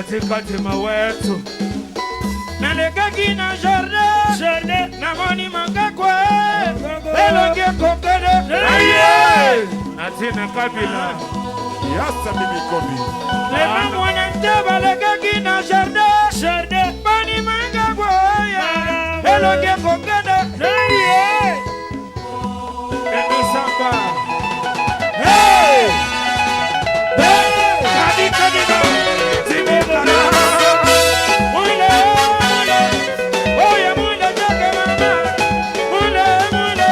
Katikati mawetu nalekaki na jardin Jardin. Namoni mangakwa elongi ekokene Aye. Natina kabila Yasa mimi kobi. Lema mwana nte balekaki na jardin Jardin. Bani mangakwa elongi ekokene. Aye. Endosamba. Hey! Hey! Kadi kadino Timotala. Mule mule Oye mule jake mama. Mule mule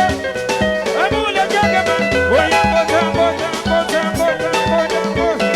Mule jake mama. Oye ngoja ngoja ngoja ngoja ngoja ngoja.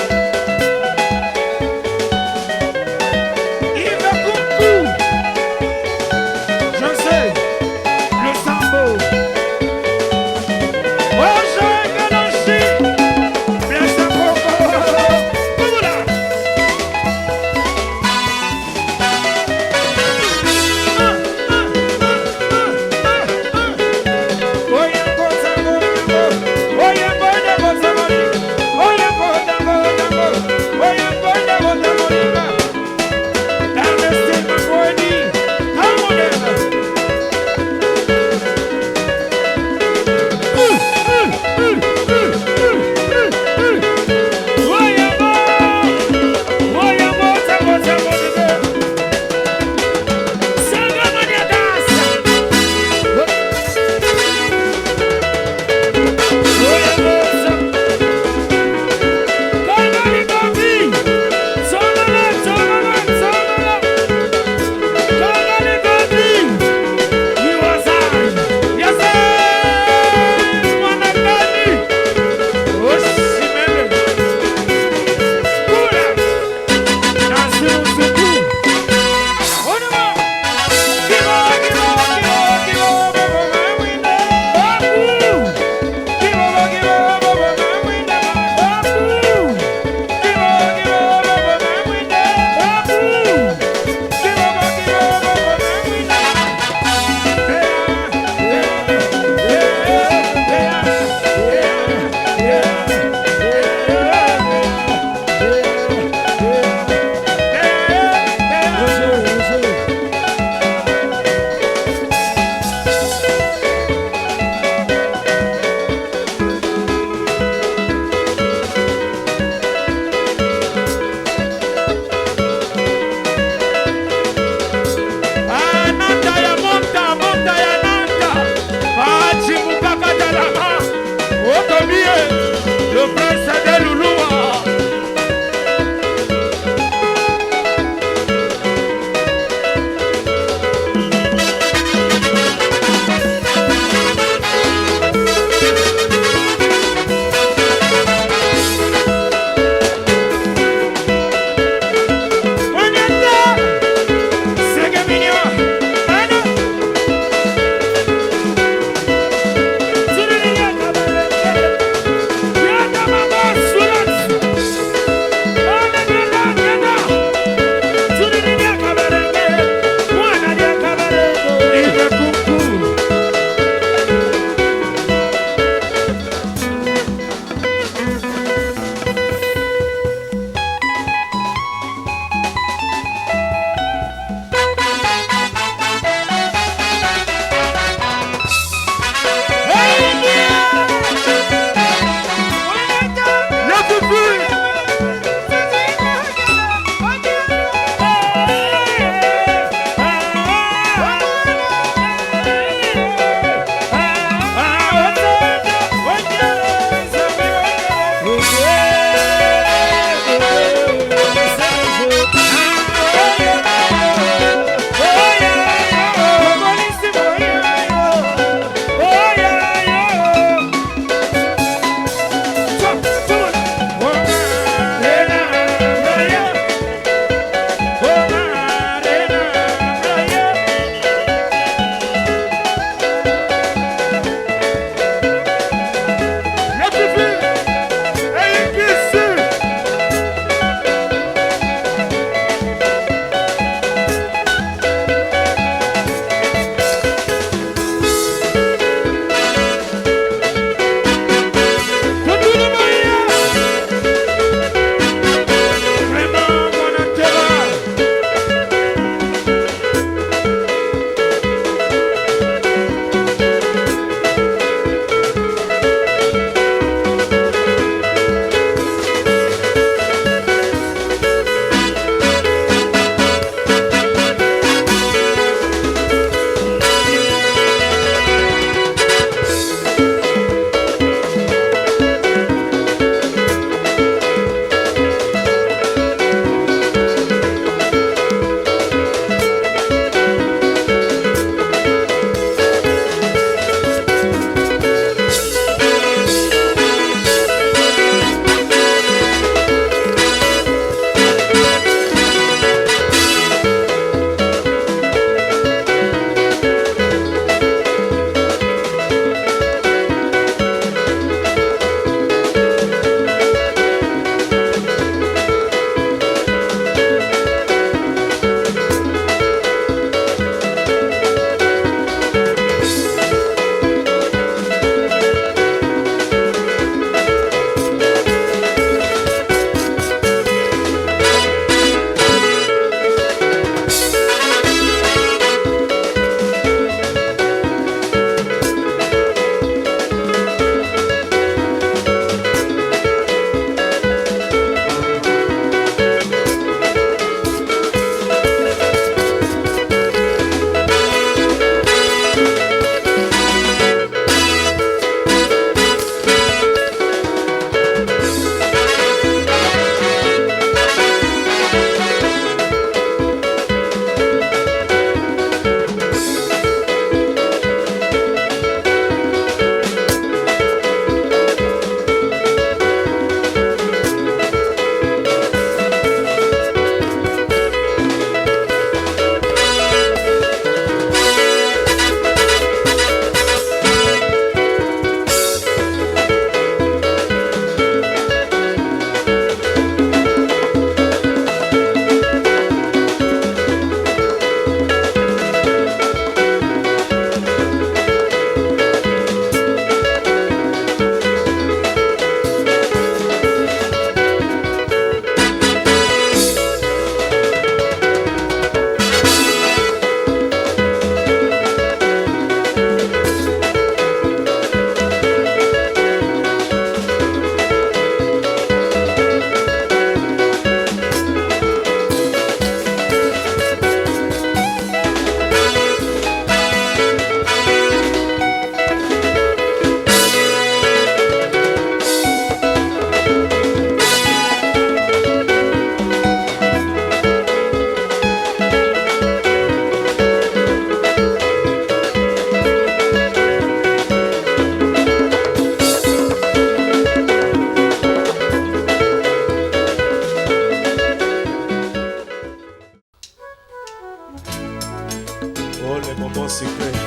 Oh, les bonbons sucrés.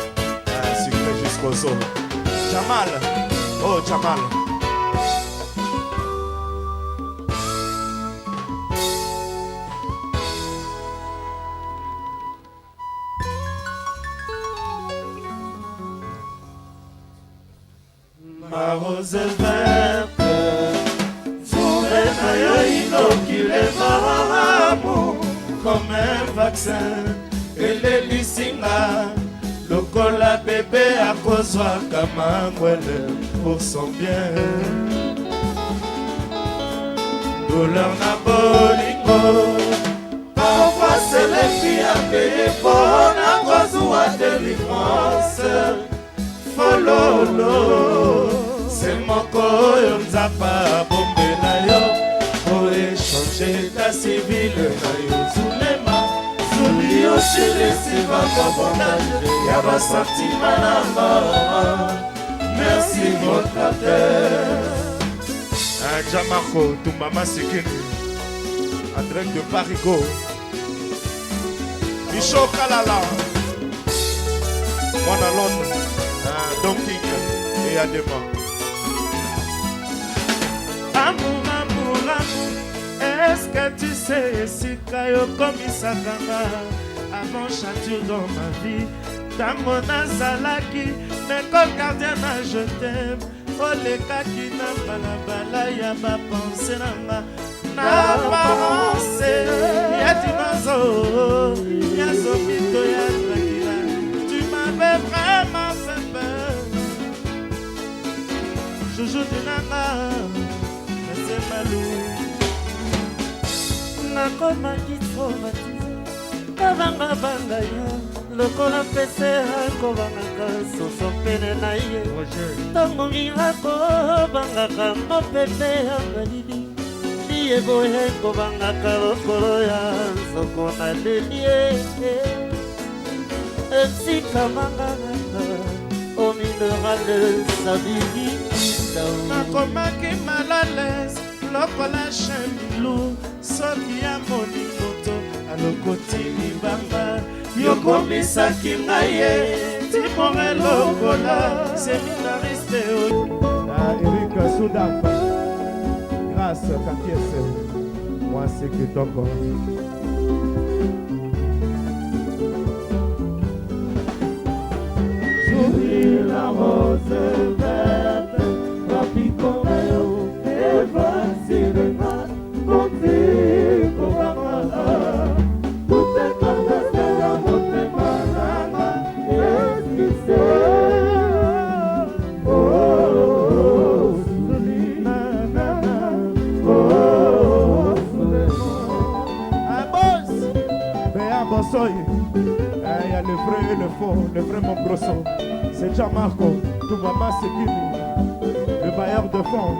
Ah, sucrés jusqu'aux os. Jamal. Oh, Jamal. Ma rose verte, forêt na yo inokile malamu comme un vaccin elelisi nga lokola bebe akozwaka mangwele pour son bien. Douleur na bolingo parfois c'est le prix à payer mpona kozwa délivrance. Fololo se moko oyo nzapa abombela yo po echange ta civile na yo. Zulema zuli osilisi bakobonda ya basantima na nga. Merci votre altesse. Gianmarco Tumba Masikini, en direct de Parigo. Micho Kalala, Mwana Londres, Don King et Adema. Amour, amour, amour, est-ce que tu sais esika yokomisaka nga avant chature dans ma vie? Ntango nazalaki na école gardien na je t'aime, olekaki na balabala ya bapense na nga na apparence ya dinozo ya zomito ya Dracula. Tu m'avais vraiment fait peur, joujou dinanga nasemalu. Nakomaki traumatise, kobangabanga yo lokola mpese akobangaka soso pene na ye. Roger. Ntango nginga kobangaka mopepe ya malili liyebo ekobangaka lokolo ya nzoko na leli esika mangangaka o mineral sabili. Nakomaki mal à l'aise lokola chien milu soki amoni moto alokoti libanga. Yokomisaki ngai ye timore lokola séminariste oyo. Ah, Eric Soudaf, Grâce Kakiese, moi c'est Kitoko. Souri la rose verte, bapiko na yo evasilenga konti kobangala tutekandesela motema nanga eskise. Oh, Suli, na, na, na. Oh, Sulema. Ah, boss Béa Bossoy. Eh, il y a le vrai et le faux, le vrai mon grosso. C'est Gianmarco, Toubama Sekini, le bailleur de fonds.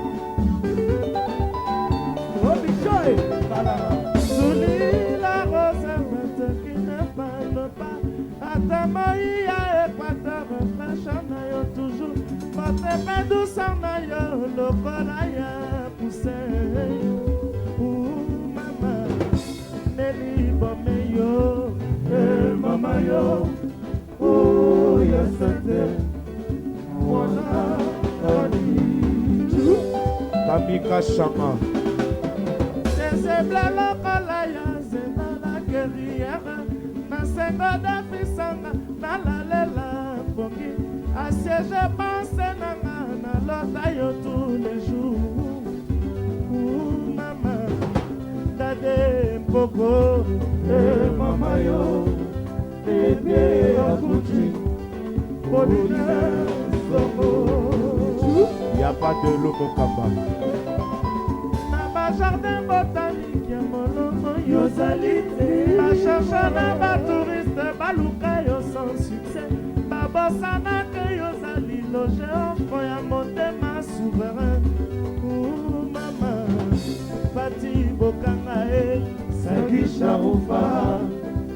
Oh, Michoy Voilà. Suli la rose verte qui ne parle pas. Ata mai ya Équateur fraîcheur na yo toujours porte douceur na yo lokola ya poussin. Ouh, mama Nelly bome yo. Eh, mama yo, oh, ya sante, mwana ali. Kamika Shama. Dezebla lokola ya nzela na guerrière nasengo dafisanga nalalela pongi asiege pense nanga nalota yo tous les jours. Ouh, mama dade mpoko. Eh, mama yo, bébé Akuchi, Pauline Songo. Il n'y a pas de Lomokamba. Na bajardin botanique ya molongo yozali te bacherche na batouriste baluka yo sans succès babosanaka yozali loge enfant ya motema souverain. Ouh, mama pati bokanga e. Saki Sharoufa,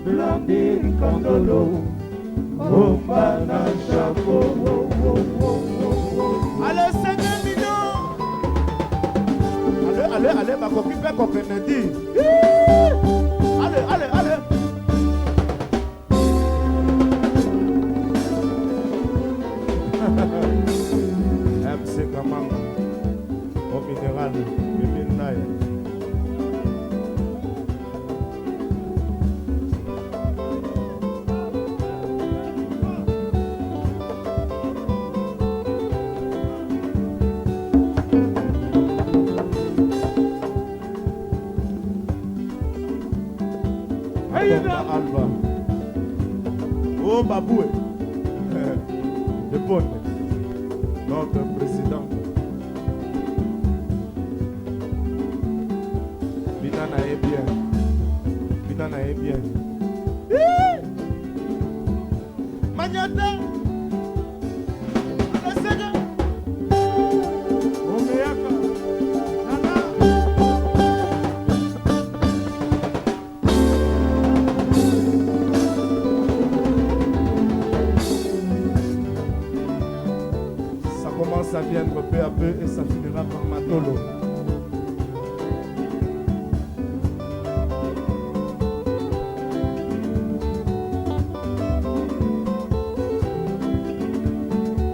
Blandine Kandolo, Bomba na Chapeau. Allez, 5 millions. Allez, allez, allez, bakoki mpe kokende di. Allez, allez, allez. Bonga Alba. Oh Baboué. Epone. Notre président. Bina na ye bien. Bina na ye bien. Manyata. Alesega. Omeyaka. Nana. Ça commence à viendre peu à peu et ça finira par Matolo.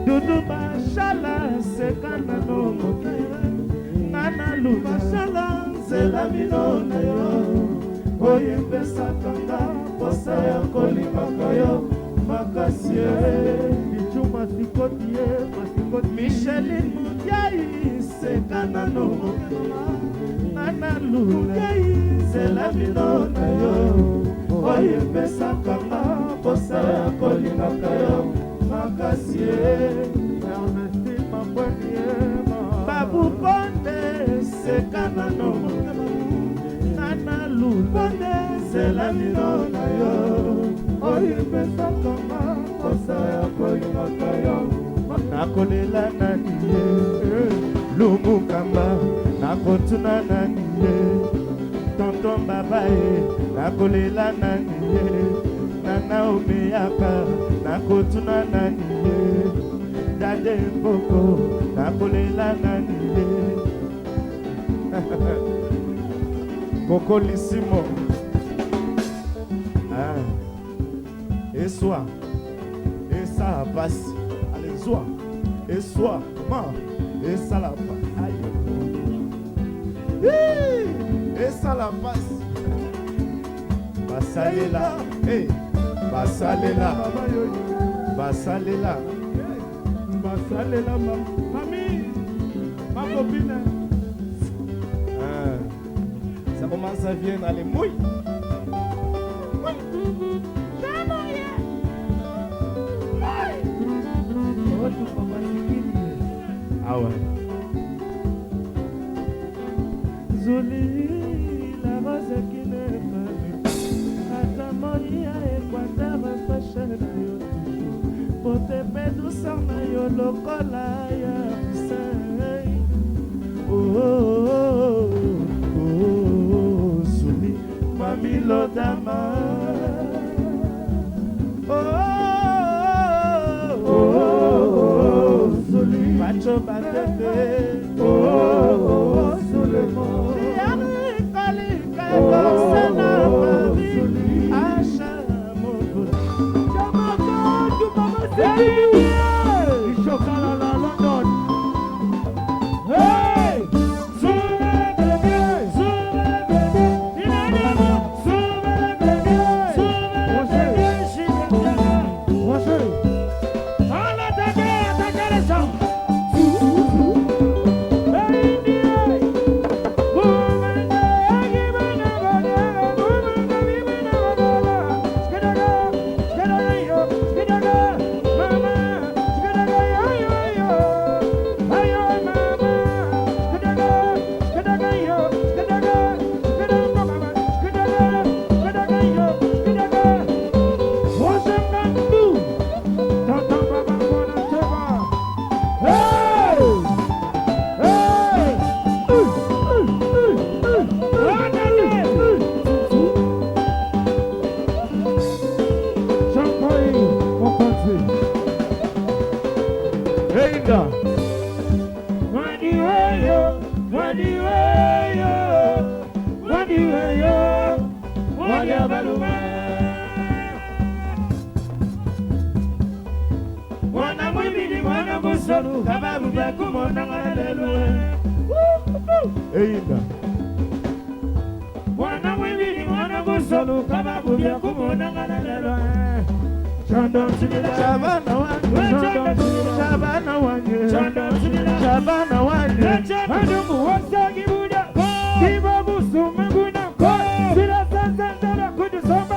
Dudu Bashala seka nano moke nga naluka Bashala nzela mino na yo oyo epesaka nga posa ya kolingaka yo makasi ye Bichu masikoti ye, masikoti. Micheline Mudiai seka nano moke nga nalula nzela mino na yo oyo epesaka nga posa ya kolingaka yo makasi ye Ernestine Mambweni ye, ma. Babu Konde seka nano nga nalula nzela mino na yo oyo epesaka nga posa ya kolingaka yo nakolela nani ye lumukamba nakotuna nani ye tonton baba ye nakolela nani ye nana omeyaka nakotuna nani ye dade mboko nakolela nani ye Coco Lissimo. Ah. Eswa. Esa passe. Allez, zwa. Eswa. Ma. Esa la passe. Aïe. Hi. Esa la passe. Basalela. Hey. Basalela. Baba yoyo. Basalela. Hey. Basalela ma. Mami. Ma copine. Ah. Ça commence à viendre. Allez, mouille. Otupa masikini ye. Ah ouais. Zuli la rose qui ne fane ata moi ya équateur fashion yo toujours pote mpe douceur na yo lokola ya poussin oh, oh, oh, oh, oh, Zuli mami lodama oh, oh, oh, oh, Zuli Pacho Batete oh, oh, oh, Suleiman. Ishokala la London. Hey! Roger. Hey! Hey! Jean-Paul Mokonzi. Hey, Mwadiweyo, mwadiweyo, mwadiweyo, mwadiabalume. Mwana mwibili, mwana busolu, kababu byakumona ngalelwe. Eyinda. Mwana mwibili, mwana busolu, kababu byakumona ngalelwe. Chondo msimila, Shabana wange, Chondo msimila, Shabana wange, Chondo msimila. Shabana wange. Adumu wasagibuda, kiba busumaguna, sila sanzandara kudusomba.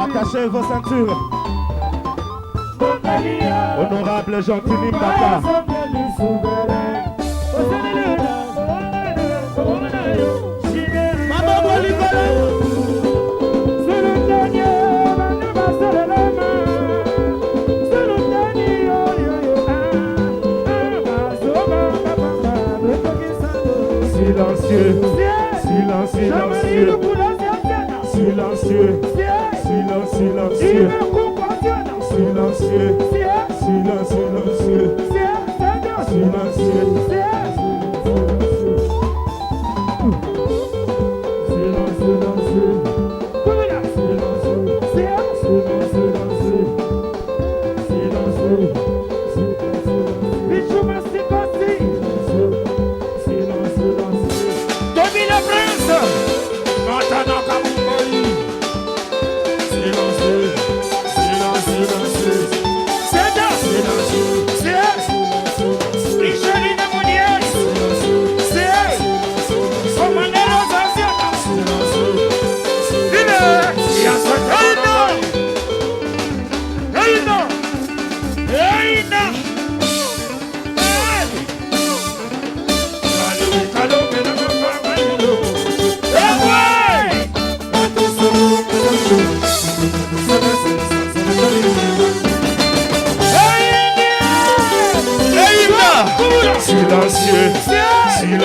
Attachez vos ceintures. Honorable Gentiny Papa. Silencieux, silencieux, silencieux, silencieux, silencieux, silencieux, silencieux, silencieux.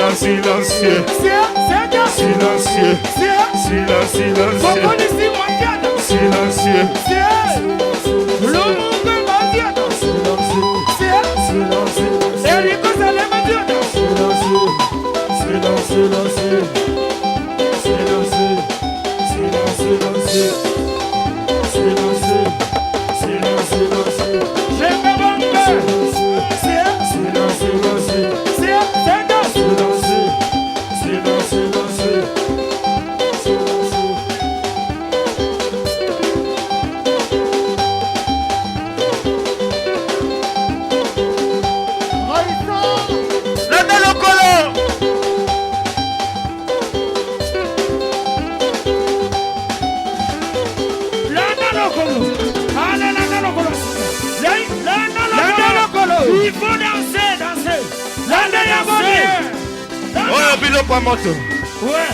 Silence, silencieux. Silencieux. Silence, silencieux. Silencieux. Silencieux. Silencieux. Silencieux. Silencieux. Silencieux. Silencieux. Silencieux. Landa lokolo. Landa lokolo. Allez, landa lokolo. Landa Landa lokolo. lokolo. Il faut danser, danser. Landa danser. Oyo biloko ya moto. Ouais.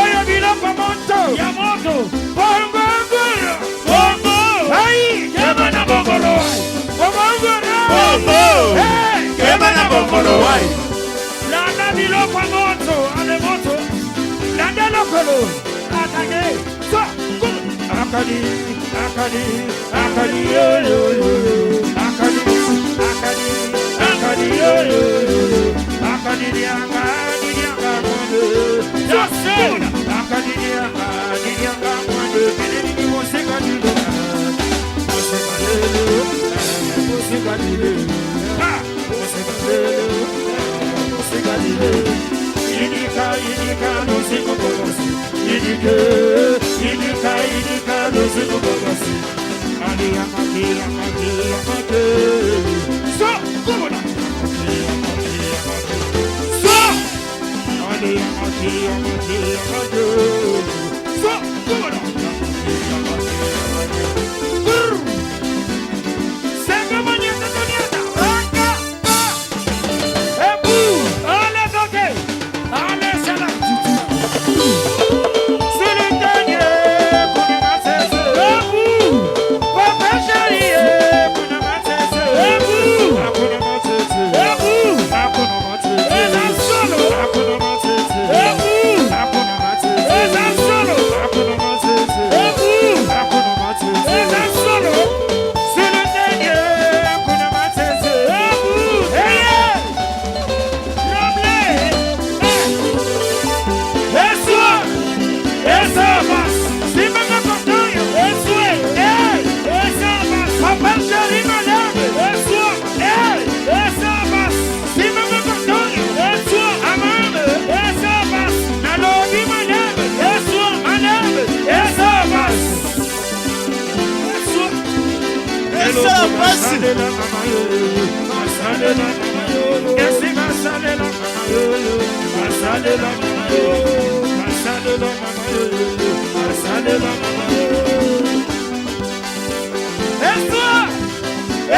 Oyo biloko moto. Ya moto. Bongo ngolo. Bongo. Ai, kema na bongolo. Bongo. Bongo. Hey, Kema na bongolo wai. Landa biloko moto. Ale moto. Landa lokolo. Attaqué. So, go. Akali, akali, akali, yo, yo, yo. Akali, akali, akali, yo, yo, yo. Akali, lianga, lianga, mwande. Danse. Akali, lianga, lianga, mwande. Kelele, moseka, liloka. Moseka, lelo. Moseka, lelo. Ah, moseka, lelo. Moseka, lelo. Idika, idika, nosiko, kokosi. Idike, idika, idika, nosiko, kokosi. Ali, amaki, amaki, amaki. So, come on. Amaki, amaki, amaki. So, Ali, amaki, amaki, amaki. So, come on. Amaki, amaki, amaki. Brr. Senga manyata, tonyata. Raka, pa. Ebu. Allez, ok. Allez, c'est là.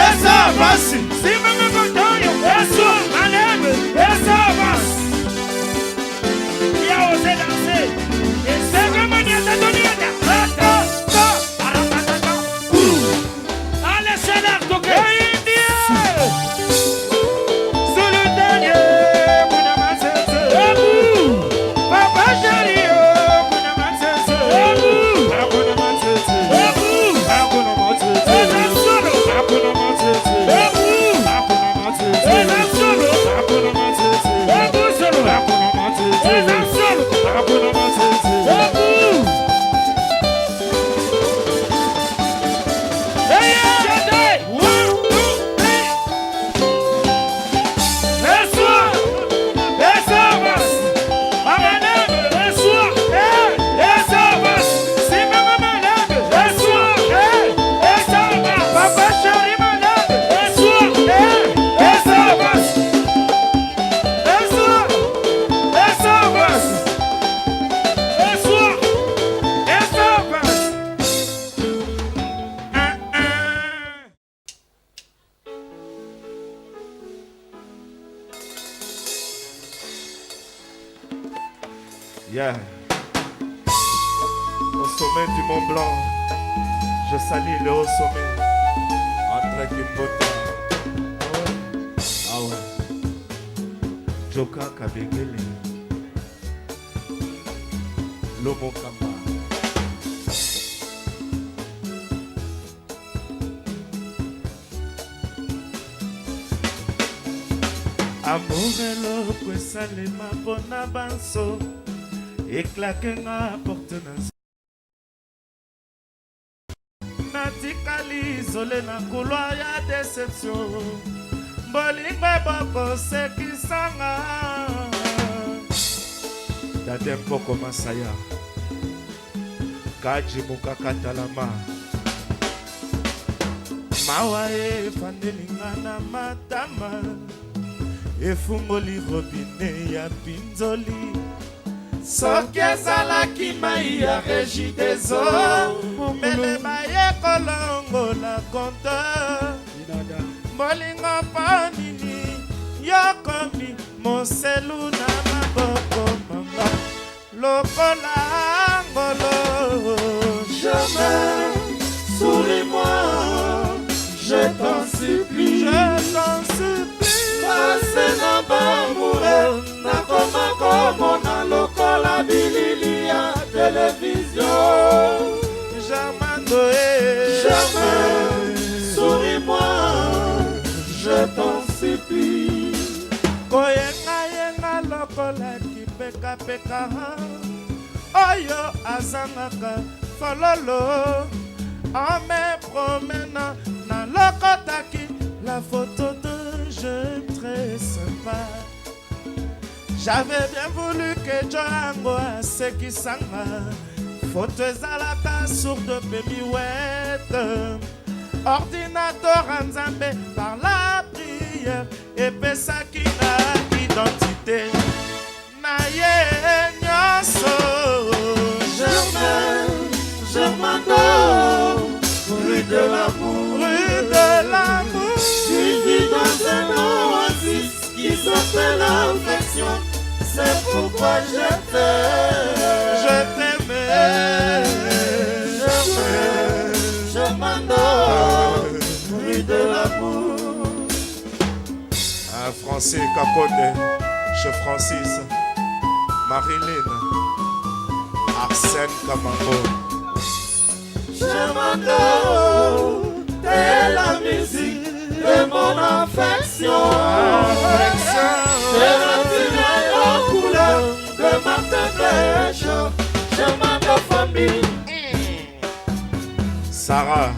Esala pasi. Esala pasi. Yeah. Au sommet du Mont Blanc, je salue le haut sommet. André Kimbota. Ah ouais. Ah ouais. Joka Kabengele Lomokamba. Amour eloko esalema mpona banso eklake nga porte na Natikali isole na couloir ya deception bolingo ebokosekisanga Dade Mpoko Masaya Kaji Mukakatalama mawa efandeli nga na matama efungoli robine ya pinzoli Soki ezalaki mai ya Regideso mbele baye kolongola compteur. Bolingo mpo nini yokomi moselu na maboko manga lokola ngolo. Jamais, souris-moi, je t'en supplie. Je t'en supplie. Pase na bamure, nakoma komona lokola bilili ya televizio. Germando, eh. Jamais, souris-moi, je t'en supplie. Koyengayenga lokola kipekapeka oyo azangaka fololo en me promenant nalokotaki la photo de jeune très sympa. J'avais bien voulu que Joango asekisanga photo ezalaka sourde mpe miwete ordinateur ya Nzambe par la prière epesaki nga identité na ye nyonso. Germain, Germano, rue de l'amour, rue de l'amour. Tu vis dans un oasis qui s'appelle affection. C'est pourquoi je t'aime. Je t'aimais. Germain, Germano, rue de l'amour. Un Français Kakonde, chez Francis, Marilyn, Arsène Kamango. Germano, t'es la musique de mon affection. T'es naturel aux couleurs de Martin Blèche. Germano famille. Sarah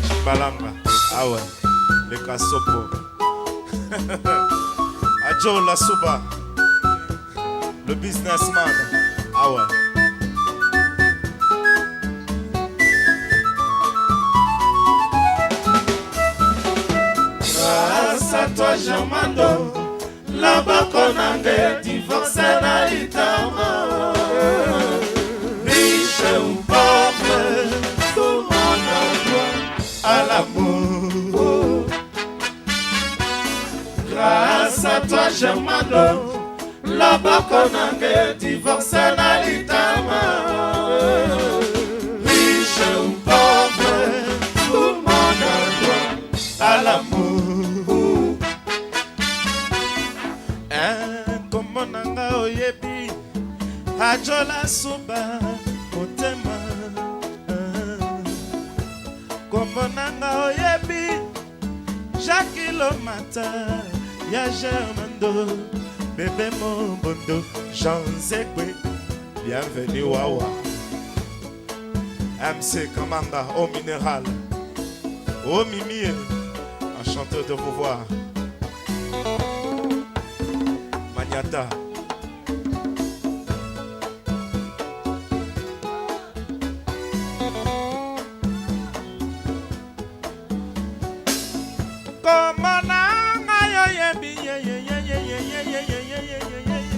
Chimbalanga, ah ouais, les Kasopo. Adjo Lasuba, le businessman, ah ouais. Grâce à toi, Germando, loboko nange divorce na litama. Riche ou pauvre, tout le monde a droit à l'amour. Grâce à toi, Germando, loboko nange divorce na litama. Riche ou pauvre, tout le monde a droit à l'amour. Kombo na nga oyebi Adjola Suba motema. Kombo na nga oyebi Jacques Lomata ya Germando bébé Mobondo Jean Zekwe bienvenue Wawa MC Kamanga au minéral au Mimi enchanté de vous voir Magnata. Kombo na ngai oyebi ye ye ye ye ye ye ye ye ye ye ye ye ye.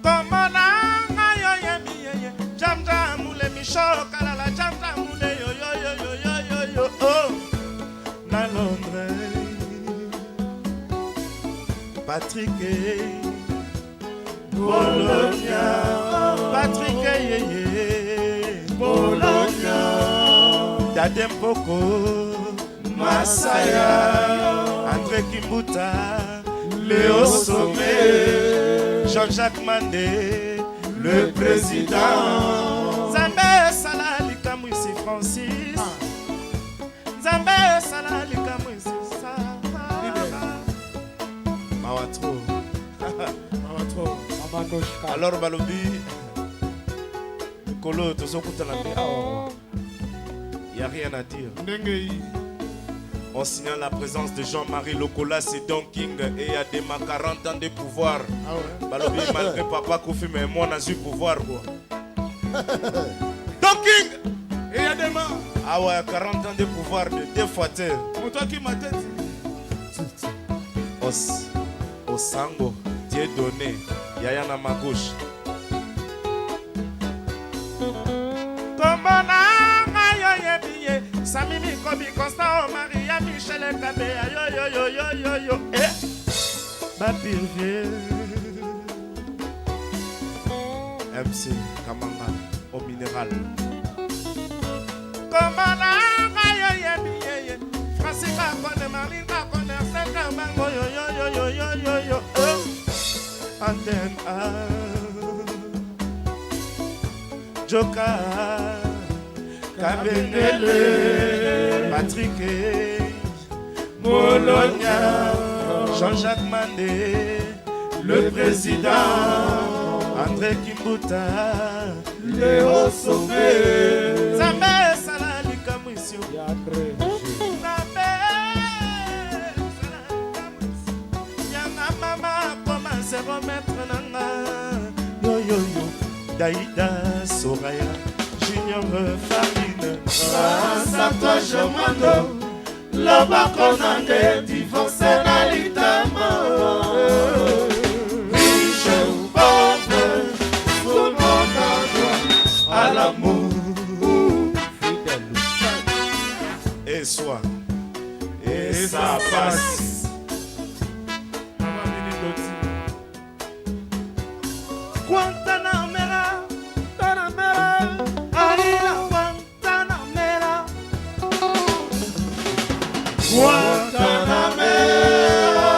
Kombo na ngai oyebi ye ye jam jamule misho kalala jam jamule yo yo yo yo yo yo yo oh na Londres Patrick eh. Bologna Patrick eh, ye, ye. Bologna. Tate Mpoko Masaya André Kimbuta Léo Sommet Jean-Jacques Mandé le président Nzambe sala likamwisi Francis Nzambe sala likamwisi Mawa trop Mawa trop Mama Noshka. Alors balobi mikolo oyo tozokutana mpe awa y a rien à dire Ndenge yi. On signale la présence de Jean-Marie Lokola, c'est Don King et Adema 40 ans de pouvoir. Ah ouais. Balobi malgré papa Kofi mais moi nazui pouvoir quoi. Don King Et Adema. Ah ouais, 40 ans de pouvoir de deux fois terre. Moto akima tete. Os Osango, Dieu donné, Yaya na ma gauche. Kombo na ngai oyebi ye Sami Mikobi Constant Omari ya Michel Kabeya yo yo yo yo yo yo eh Bapirvie MC Kamanga au minéral Kombo na ngai oyebi ye ye Francis Kakone Marine Kakone Arsène Kabango yo yo yo yo yo yo yo eh Antenne A Joka Kabendele Patrick Bologna Jean-Jacques Mandé le président André Kimbuta Léo Sommet Nzambe sala likamwisi Ya André. Nzambe sala likamwisi Yanga mama akoma zero mètre nanga yo yo yo Daïda Soraya Junior Farine Grâce à toi je mwando loboko na nde divorce na litama riche ou pauvre tout le monde a droit à l'amour. Et soi et ça passe. Mama Mini Loti. Guantanamera Tanamera. Aïla Guantanamera Guantanamera,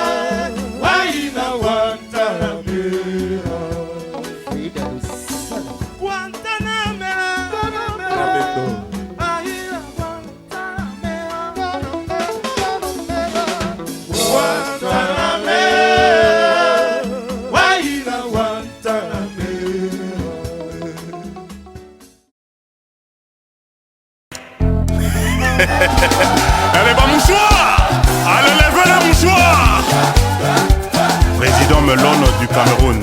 Waina Guantanamera. Guantanamera Kabendo. Aïla Guantanamera Guantanamera, Waina Guantanamera. Allez, bah mouchoir. Allez, levez les mouchoirs. Président Melon du Cameroun.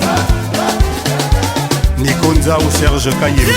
Nikonza ou Serge Kayembe.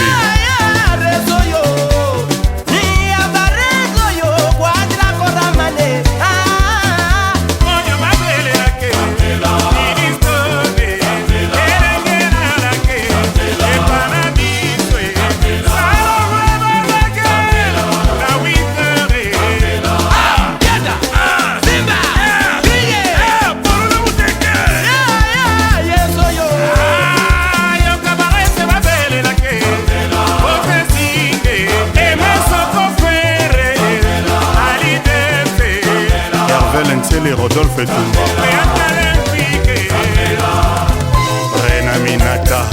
Hervé Lensele, Rodolphe Tumba. Rena Minata,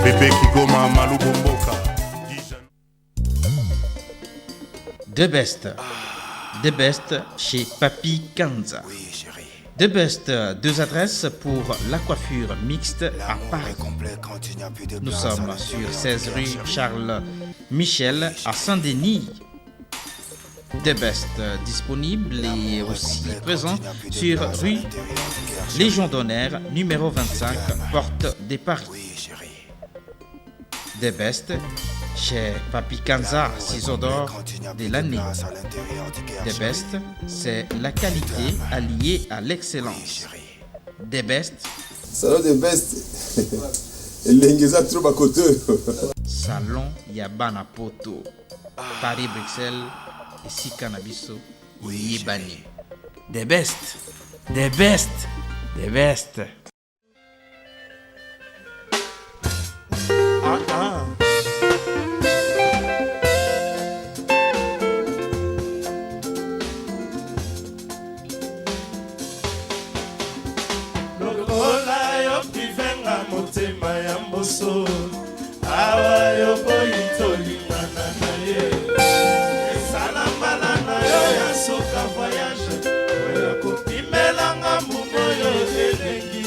Bébé Kigoma, Malou Bomboka. The Best. The Best chez Papi Kanza. The Best, deux adresses pour la coiffure mixte à Paris. Nous sommes sur 16 rue Charles Michel à Saint-Denis. The Best disponible et aussi présent sur rue Légion d'honneur numéro 25, porte de Paris. The Best chez Papi Kanza, ciseaux d'or de l'année. The Best, c'est la qualité alliée à l'excellence. The Best, Salon de best. Elengi eza trop bakote oyo. Salon ya bana poto. Paris Bruxelles esika na biso eyebani. The best, the best, the best. Ah, ah. nyonso awa yo boyi tolingana na ye esala mbala na yo ya suka voyage oya kopimelanga mbongo oyo elengi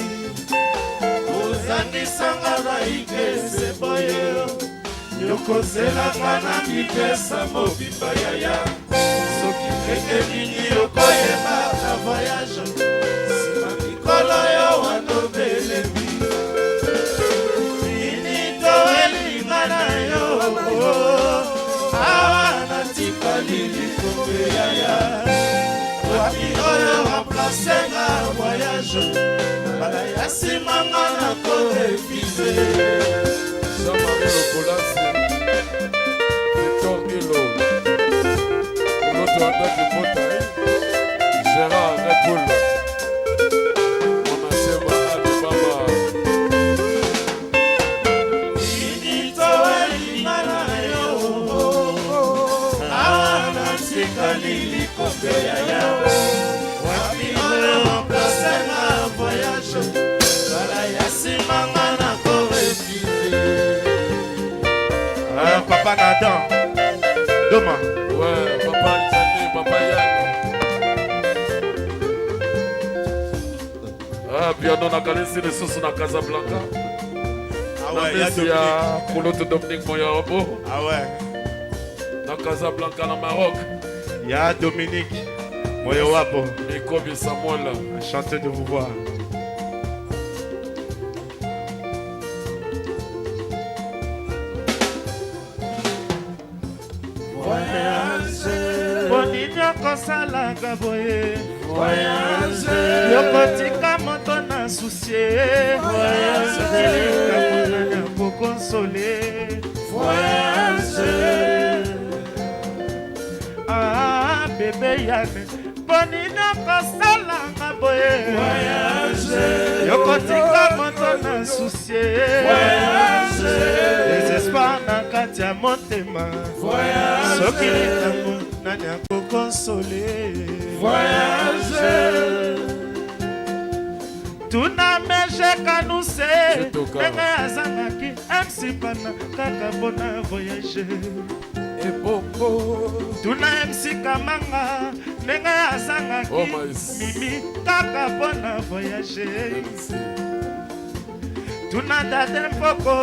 ozangisanga baikese boye yokozelanga na mipesa mobimba yaya soki ndenge nini okoyeba na voyage nsima mikolo yo wana obelemi nini to elinga na yo awa natikali likombe yaya wapi oyo remplace nga voyage mbala ya nsima nga nakorefuse Jean-Marie Lokolasi, Victor Gilo, Koloto Adaki Mbotai, Gérard Repoul, Mwanasema Ali Baba. Nini to elinga na yo awa natikali likombe yaya wapi oyo remplace na voyage mbala ya nsima nga nakorefuse. Ah, papa Nathan Doma. Ouais, papa Jani, papa Yann. Ah, piano nakanisi lisusu na Casablanca. Ah Na ouais, ya mesi ya Dominique. Koloto Dominique Moyarobo. Ah ouais. Na Casablanca na Maroc. Ya Dominique Moyowapo. Mikobi Samuel. Enchanté de vous voir. Bonini okosalaka boye yokotika moto na susie soki likambo nani akokonsole. Ah, bebe yane bonini okosalanga boye yokotika moto na susie désespoir na kati ya motema soki likambo nani akokonsole. Tuna Meje Kanuse ndenge azangaki MC Pana kaka mpona voyage. Ebongo. Tuna MC Kamanga ndenge azangaki Oh, my. Mimi kaka mpona voyage. Tuna Dade Mpoko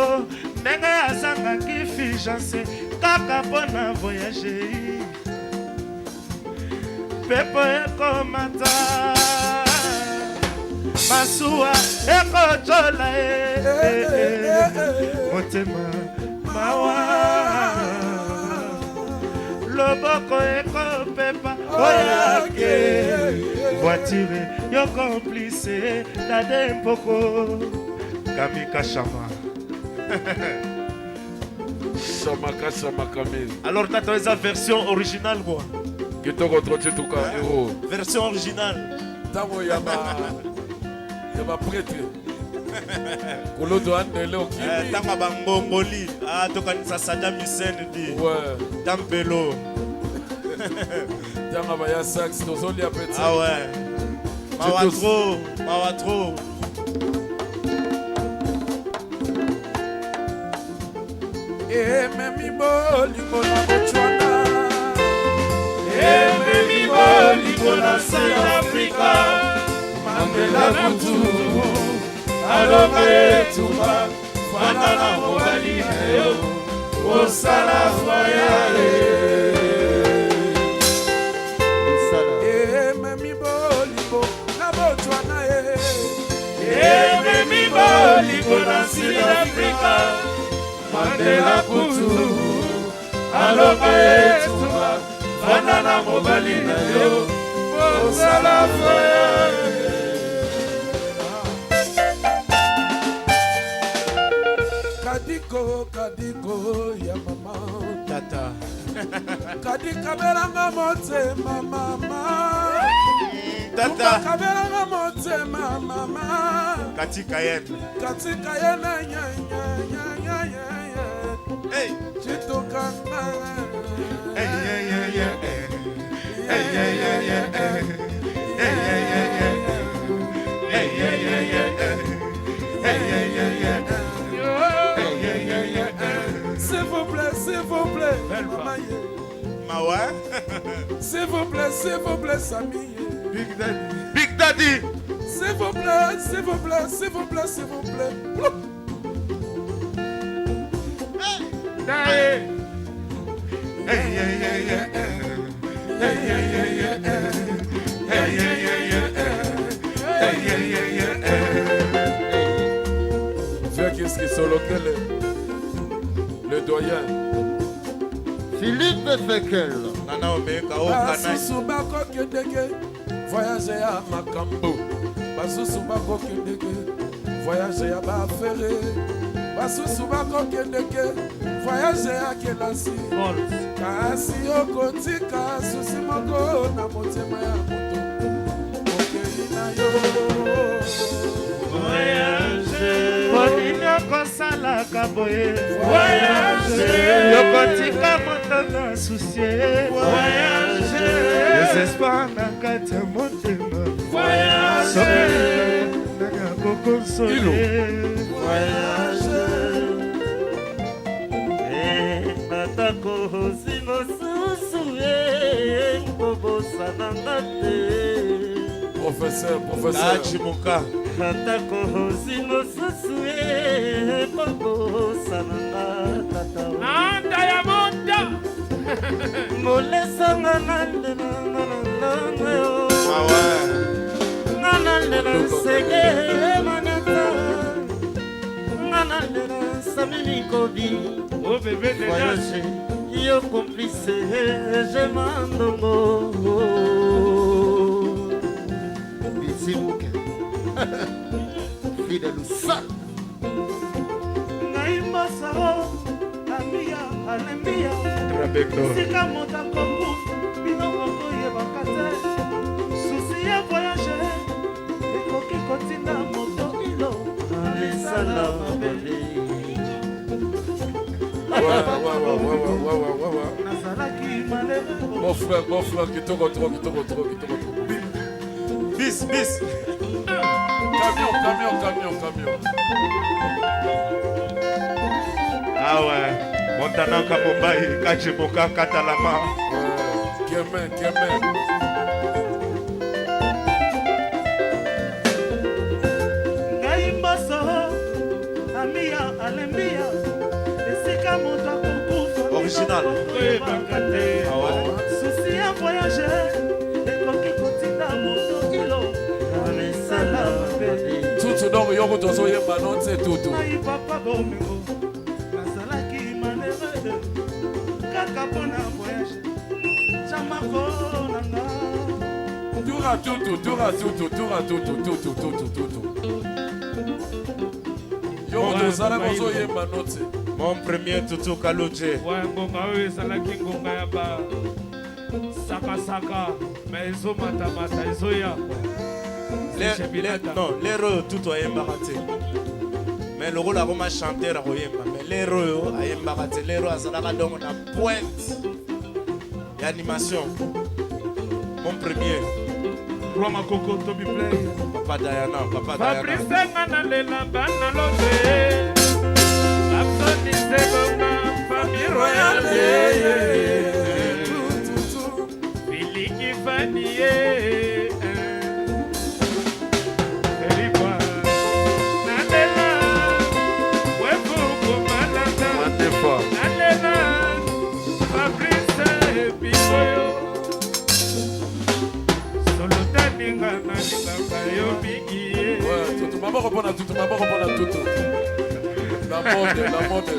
ndenge azangaki Figence kaka mpona voyage. Pepo ekomata masuwa ekojola ye motema mawa loboko ekopepa oyake voiture yo complice Dade Mpoko Kamika Shama. Shamaka Shamaka Mil. Alors tata eza version originale quoi. Kitoko trop tuka héros. Version originale. Ntango ya ba ya baprêtre Koloto andele okimi. Ntango ya bangongoli ah, tokanisa Saddam Hussein di Ouais. Tampelo. Ntango baya sax tozolia peti. Ah ouais, mawa trop, mawa trop. Ememi bolingo na Botswana. Ememi bolingo na South Africa. Mandela kutu alonga etumba fanda na mobali na yo osala voyage. Ememi bolingo na Botswana e. Ememi bolingo na South Africa. Mandela kutu alonga etumba fanda na mobali na yo osala voyage. Kadiko kadiko ya mama. Tata. Kadikabelanga motema mama. Tata. Kabelanga motema mama. Katika yene. Katika yene nyanyanyanyanya. Hey. Chitoka. Hey, yeah, yeah, yeah, eh. Hey, yeah, yeah, yeah, eh. Hey, yeah, yeah, yeah, eh. Hey, yeah, yeah, yeah, eh. Hey, yeah, yeah, yeah, eh. Belva. Mawa. S'il vous plaît, s'il vous plaît, Samy. Big Daddy. Big Daddy. S'il vous plaît, s'il vous plaît, s'il vous plaît, s'il vous plaît. Hey. Hey, hey, hey, hey, hey. Hey, hey, hey, hey, hey. Hey, hey, hey, hey, hey. Hey, hey, hey, hey, hey. Vieux qu'est-ce qui solokele Le doyen. Philippe Fekel. Nana Omeka, oh, Kanai. Basusu bakokendeke voyage ya makambo. Basusu bakokendeke voyage ya bafere. Basusu bakokendeke voyage ya kelasi. Kasi okotika susi moko na motema ya moto. Okei na yo. Ponini okosalaka boye yokotika moto na susie desespoir na kati ya motema soki nani akokonsole. Atako osi mosusu ye kobosananga te. Professeur, professeur. Achimuka. Atako osi mosusu ye kobosananga tata. Nanda ya monda. Molesanga nalela nga yo. Mawa. Nga nalela nseke manata. Nga nalela sami mikobi. Oh bébé déjà. Voyage yo complice je mandongo. Bisimuke. Fidèle Lusal. Ngai mboso amia alembia. Trabendo. Esika moto akokufa bino bokoyebaka te. Susi ya voyage ekoki kotinda moto ilo Alisala mabe. Ouais, ouais, ouais, ouais, ouais, ouais, ouais, ouais. Nazalaki malheureux. Mon frère, mon frère, kitoko trop, kitoko trop, kitoko trop. Bis, bis. Camion, camion, camion, camion. Ah ouais. Montana Kamombai, Kachimuka, Katalama. Ouais. Keme, Keme. Ngai mboso amia alembia esika moto akokufa bino Original. bokoyebaka te. Ah ouais. Susi ya voyage ekoki kotinda moto ilo Alisala mabe. Tutu donc yoko tozoyemba no nse tutu. Ngai papa bomengo nazalaki malheureux kaka mpona voyage jamako na nga. Tour à tutu, tour à tutu, tour à tutu, tutu, tutu, tutu. Yoko Ouais, tozalaki Maïlo. ozoyemba no nse. Mon premier Tutu Kalodje. Ouais, ngonga oyo ezalaki ngonga ya ba sakasaka mais ezomatamata ezoya. Non, l'erreur tout ayembaka te. Mais lokola akoma chanteur akoyemba. Mais l'erreur oyo ayembaka te. L'erreur azalaka donc na pointe ya animation. Mon premier, Roi Makoko Toby Play. Papa Diana, Papa Diana. Fabrice nga nalela bana lobe. Absonise bonga famille royale. Filiki fanie. Elibwa. Nalela. Wefuku malanda. Nalela. Fabrice Biboyo. Solotaninga nalingaka yo mingi ye. Ouais, tutu, maboko mpona tutu, maboko mpona tutu. La mode, la mode.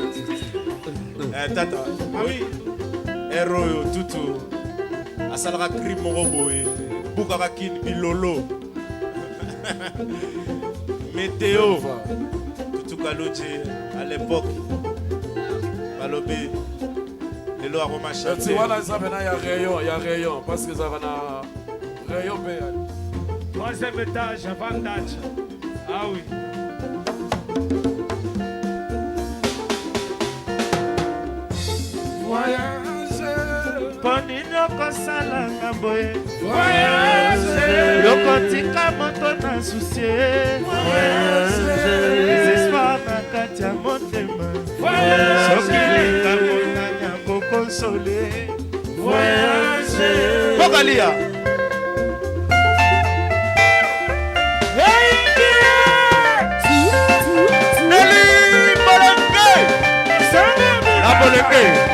Eh, tata, oui. Erreur oyo tutu asalaka cri moko boye bukaka kini bilolo météo Tutu Kalodje à l'époque balobi lelo akoma Ti chanter. wana eza pena ya rayon, ya rayon parce que ezalaka na rayon mpe ya Troisième étage, avant d'âge. Ah oui. Voyage. Mpo nini okosalanga boye Voyage. yokotika moto na susie désespoir na kati ya motema. Voyage. Soki likambo nani akokonsole. Kalia. Nelly Bolenge. La Bolenge.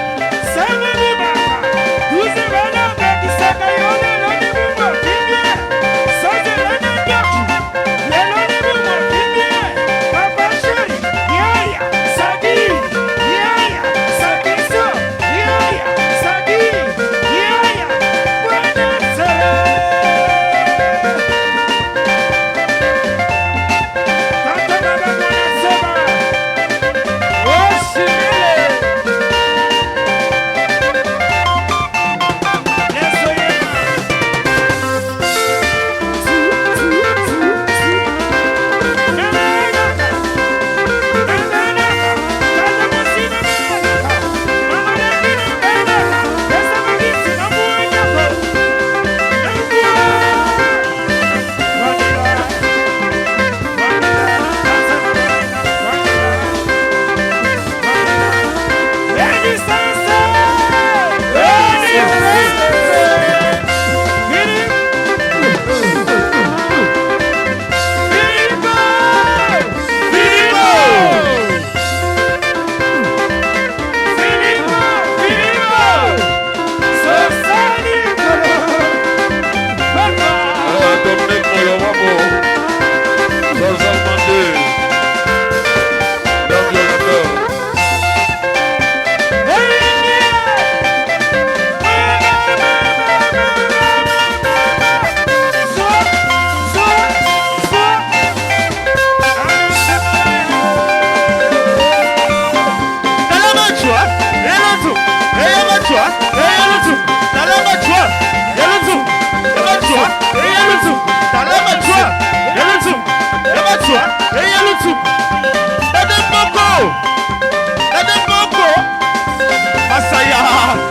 Masaya.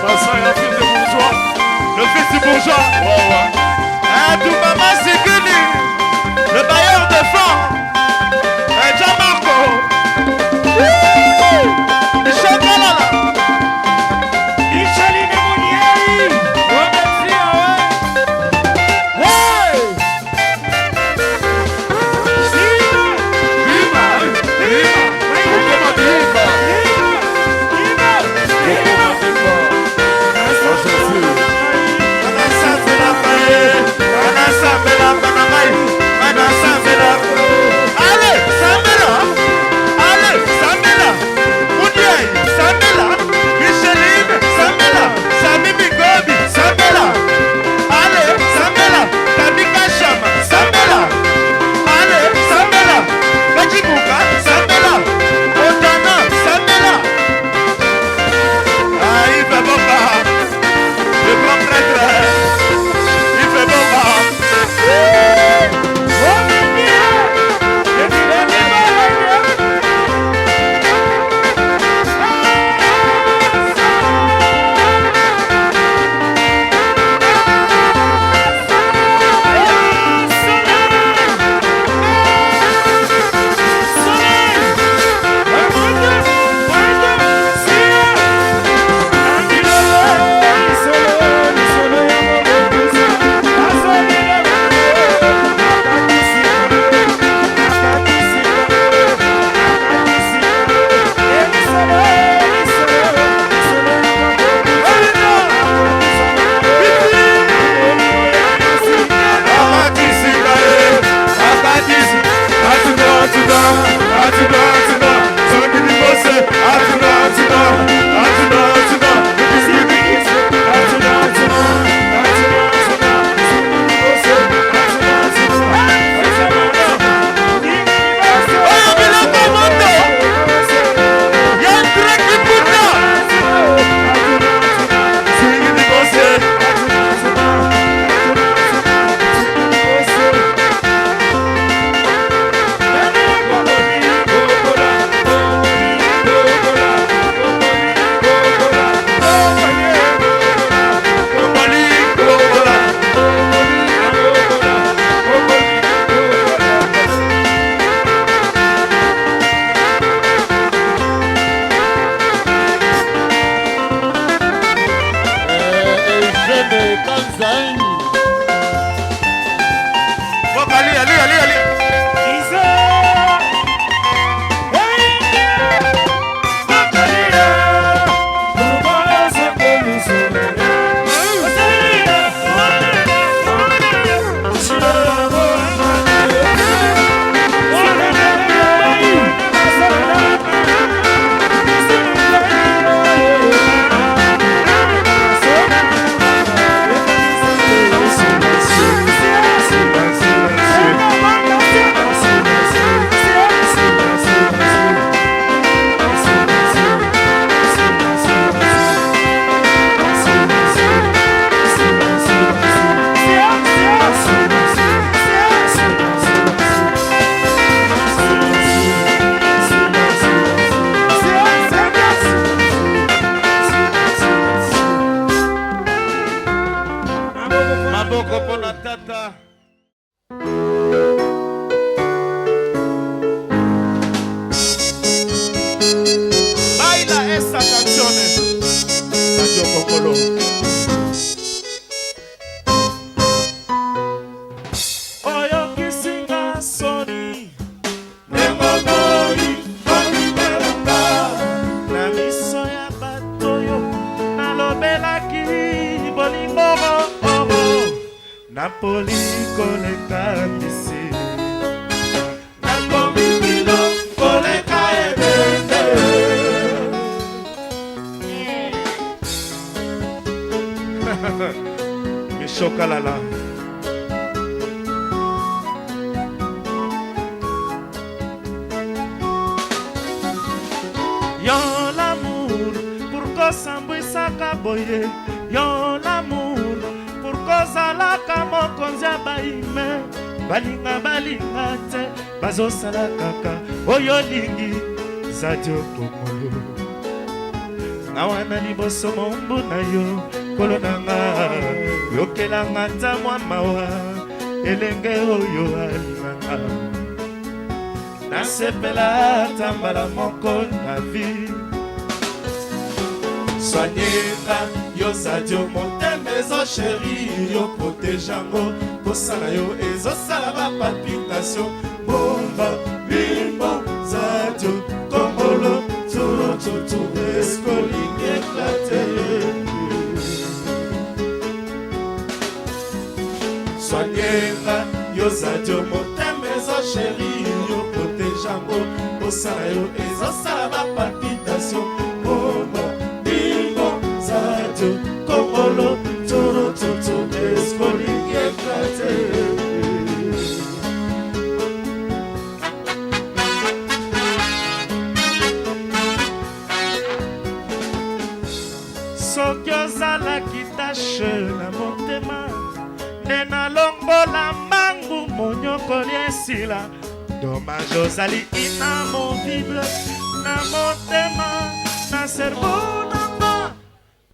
Masaya, fils de bourgeois. Le fils du bourgeois. Ouais, ouais. Toubama Sikini. Le bailleur de fonds. Jean-Marco. Michel Kalala. Micheline Mounieri. Hey! Bima, bima, Okoma bima. Okoma bima. Kongolo. Oyokisi nga soni ndenge oboyi kondimela na miso ya bato oyo nalobelaki bolingo napoli koleka mbisi nakomi kilo koleka ebende. Mishokalala. Yo l'amour, pourquoi osambwisaka boye? Yo l'amour, pourquoi ozalaka mokonzi ya baime? Balinga balinga te, bazosala kaka oyo olingi. Zadio Kongolo, nga wana liboso mombu na yo, nkolo na nga, yokelanga ata mwa mawa, elenge oyo alinganga. Nasepela ata mbala moko na vie. Soigne nga yo Zadio, motema ezo chéri, yo protège yango, posa na yo ezosala ba palpitation. Bomba bimbo Zadio Kongolo, tututu eskolingi éclate. Soigne nga yo Zadio, motema ezo chéri, yo protège yango, posa na yo ezosala ba palpitation. Bomba bimbo Zadio Kongolo, tututu eskolingi éclate. Soki ozalaki tashe na motema nde nalongola mbangu monyokoli esila. Dommage ozali inamovible na motema na cerveau nanga.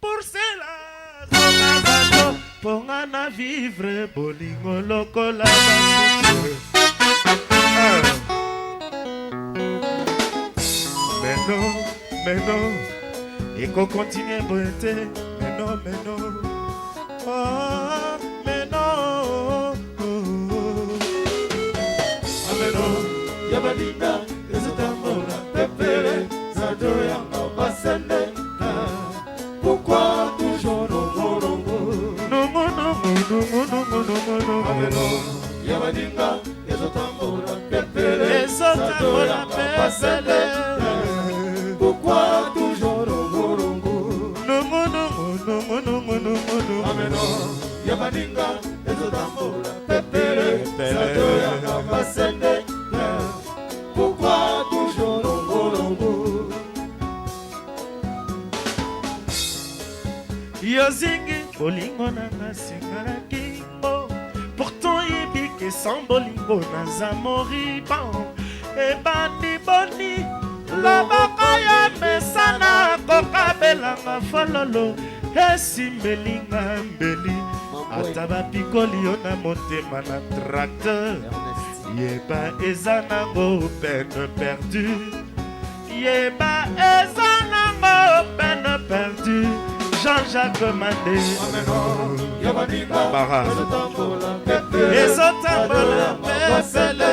Pour cela zonga bato mponga na vivre bolingo lokola basusu. Meno meno ekokontinue boye te. Meno meno, oh, meno, oh, oh. Ameno ya baninga ezotambola pepele, Zadio yanga basende. Pourquoi toujours nongo nongo? Nongo nongo nongo nongo nongo nongo. Ameno ya baninga ezotambola pepele, ezotambola Zadio yanga basende. Pepele. Pourquoi toujours nongo nongo? Nongo nongo nongo nongo nongo nongo. Ameno ya baninga ezotambola pepele, Pepele. Zadio yanga basende. Pourquoi toujours nongo nongo? Yo zingi bolingo na nga singa na kingo, pourtant yebi ke sans bolingo naza moriban. Ebandi boni loboko ya mesana kokabelanga fololo esimbelinga mbeli, ata bapikoli yo na motema na tracteur, yeba eza nango peine perdue, yeba eza nango peine perdue. Jean-Jacques Mandé. Ameno ya baninga Barbara. ezotambola pepele, Ezotambola Zadio yanga pepele. basende.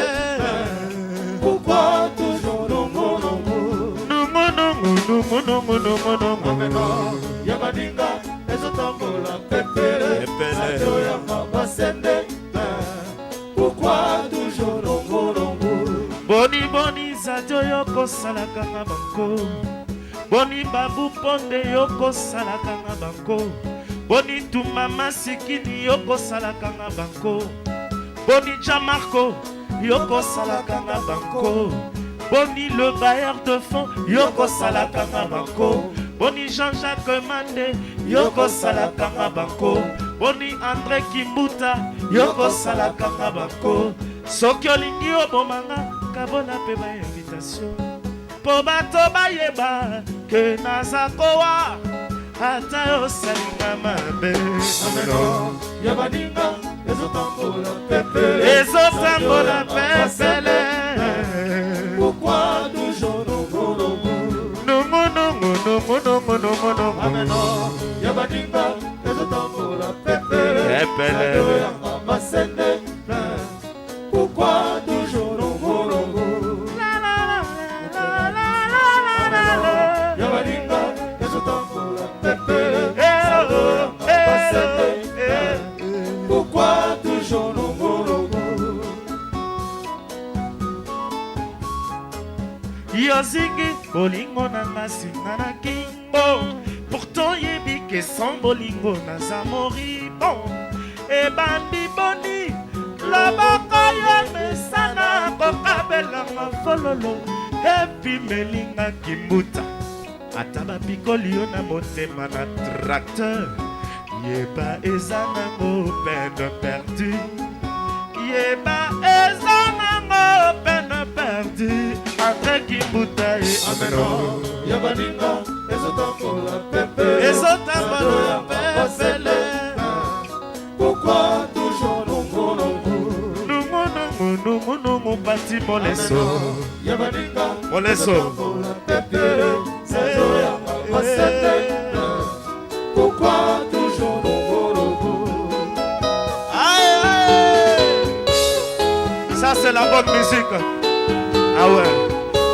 Pourquoi toujours nongo nongo? Nongo nongo nongo nongo nongo nongo. Ameno ya baninga ezotambola pepele, Pepele. Zadio yanga basende. Pourquoi toujours nongo nongo? Boni boni Zadio yo kosalaka nga banko, boni Babu Mponde yo kosalaka nga banko, boni Tumba Masikini yo kosalaka nga banko, boni Jamarco yo kosalaka nga banko, boni le bailleur de fonds yo kosalaka nga banko, boni Jean-Jacques Mande yo kosalaka nga banko, boni André Kimbuta yo kosalaka nga banko. Soki olingi obomanga, kabola mpe ba invitation mpo bato bayeba ke naza kowa, ata osalinga mabe. Ameno ya baninga ezotambola pepele, Ezotambola Zadio yanga basende. Pepele. Pourquoi toujours nongo nongo? Nongo nongo nongo nongo nongo nongo. Ameno ya baninga Yozingi bolingo na nga singa na kingo. Pourtant yebi ke sans bolingo naza moribond. Ebandi boni loboko yo mesana kokabelanga fololo epimelinga kimbuta ata bapikoli yo na motema na tracteur yeba eza nango peine perdue yeba eza nango peine perdue entre kimbuta e Ameno ya baninga ezotambola pepe ezotambola pepele Pourquoi toujours nungu nungu nungu nungu nungu nungu pati moleso ya baninga moleso ezotambola pepe sazo ya mabasete Pourquoi toujours nungu nungu Aïe, aïe. Ça, c'est la bonne musique. Ah ouais.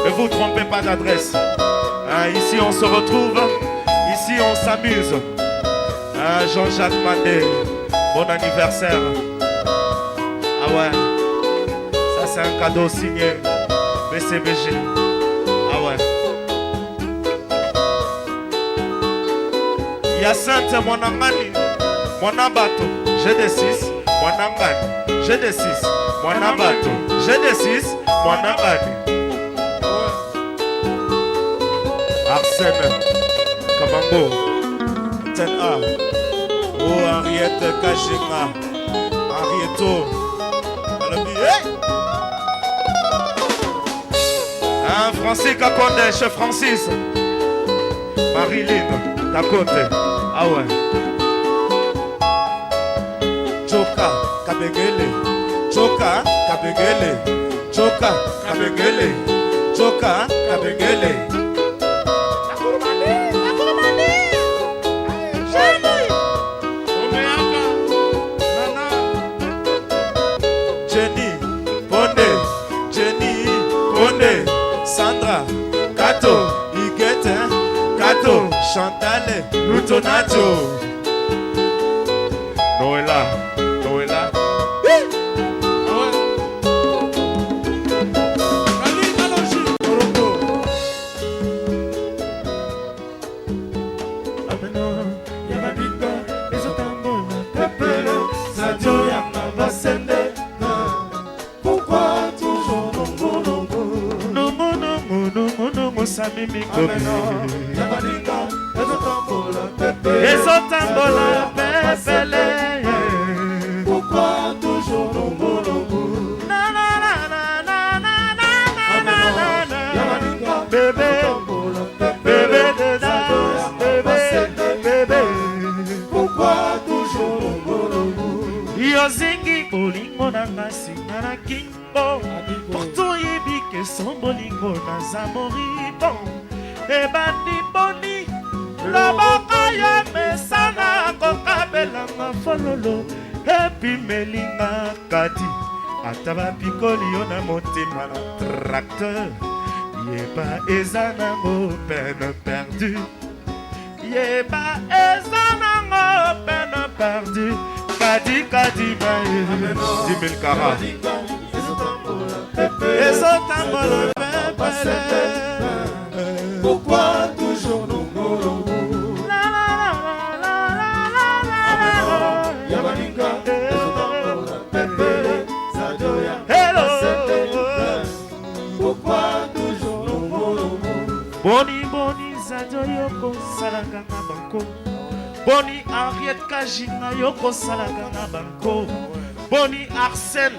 Ne vous trompez pas d'adresse. Ah, ici, on se retrouve. Ici, on s'amuse. Ah, Jean-Jacques Mandé, bon anniversaire. Ah ouais. Ça, c'est un cadeau signé BCBG. Ah ouais. Hyacinthe Mwanangani, Mwanabato, GD6, Mwanangani, GD6, Mwanabato, GD6, Mwanangani. Arsène Kamango, 10A, Oh Henriette Kajinga, Henrietto, alobi hey! Hein, Francis Kakonde, chef Francis. Marilyn Kakonde. Ah ouais. Joka Kabengele, Joka Kabengele, Joka Kabengele, Joka Kabengele. Jenny Ponde, Jenny Ponde, Sandra Kato, Igete Kato, Chantal Lutonacho. Noëlla, Noëlla. Ameno ya baninga ezotambola pepele sadio ya mabasende Pourquoi toujours nungu nungu Nungu nungu nungu nungu Sami Mikobi. Ameno ya baninga ezotambola pepele Ezotambola pepele. Pourquoi toujours nungu nungu Na na na na na na na na na na. Ya baninga Bébé, ezotambola bébé pepele de sadio danse, ya bébé, mabasende bébé. Pourquoi toujours nungu nungu Yozingi bolingo na nga singa na kingo. Pourtant yebi ke sans bolingo naza moribond. Ebandi boni loboko yo mesana kokabelanga fololo epimelinga kati ata bapikoli yo na motema na tracteur yeba eza nango peine perdue yeba eza nango peine perdue kadi kadi baye 10 000 carats ezotambola pepele Pourquoi toujours nungu nungu La, la, la, la, la, la, la, la. Ya baninga ezotambola pepele sadio ya Hello. mabasende Pourquoi toujours nungu nungu boni boni zadio yo kosalaka nga banko boni henriette kajinga yo kosalaka nga banko boni arsène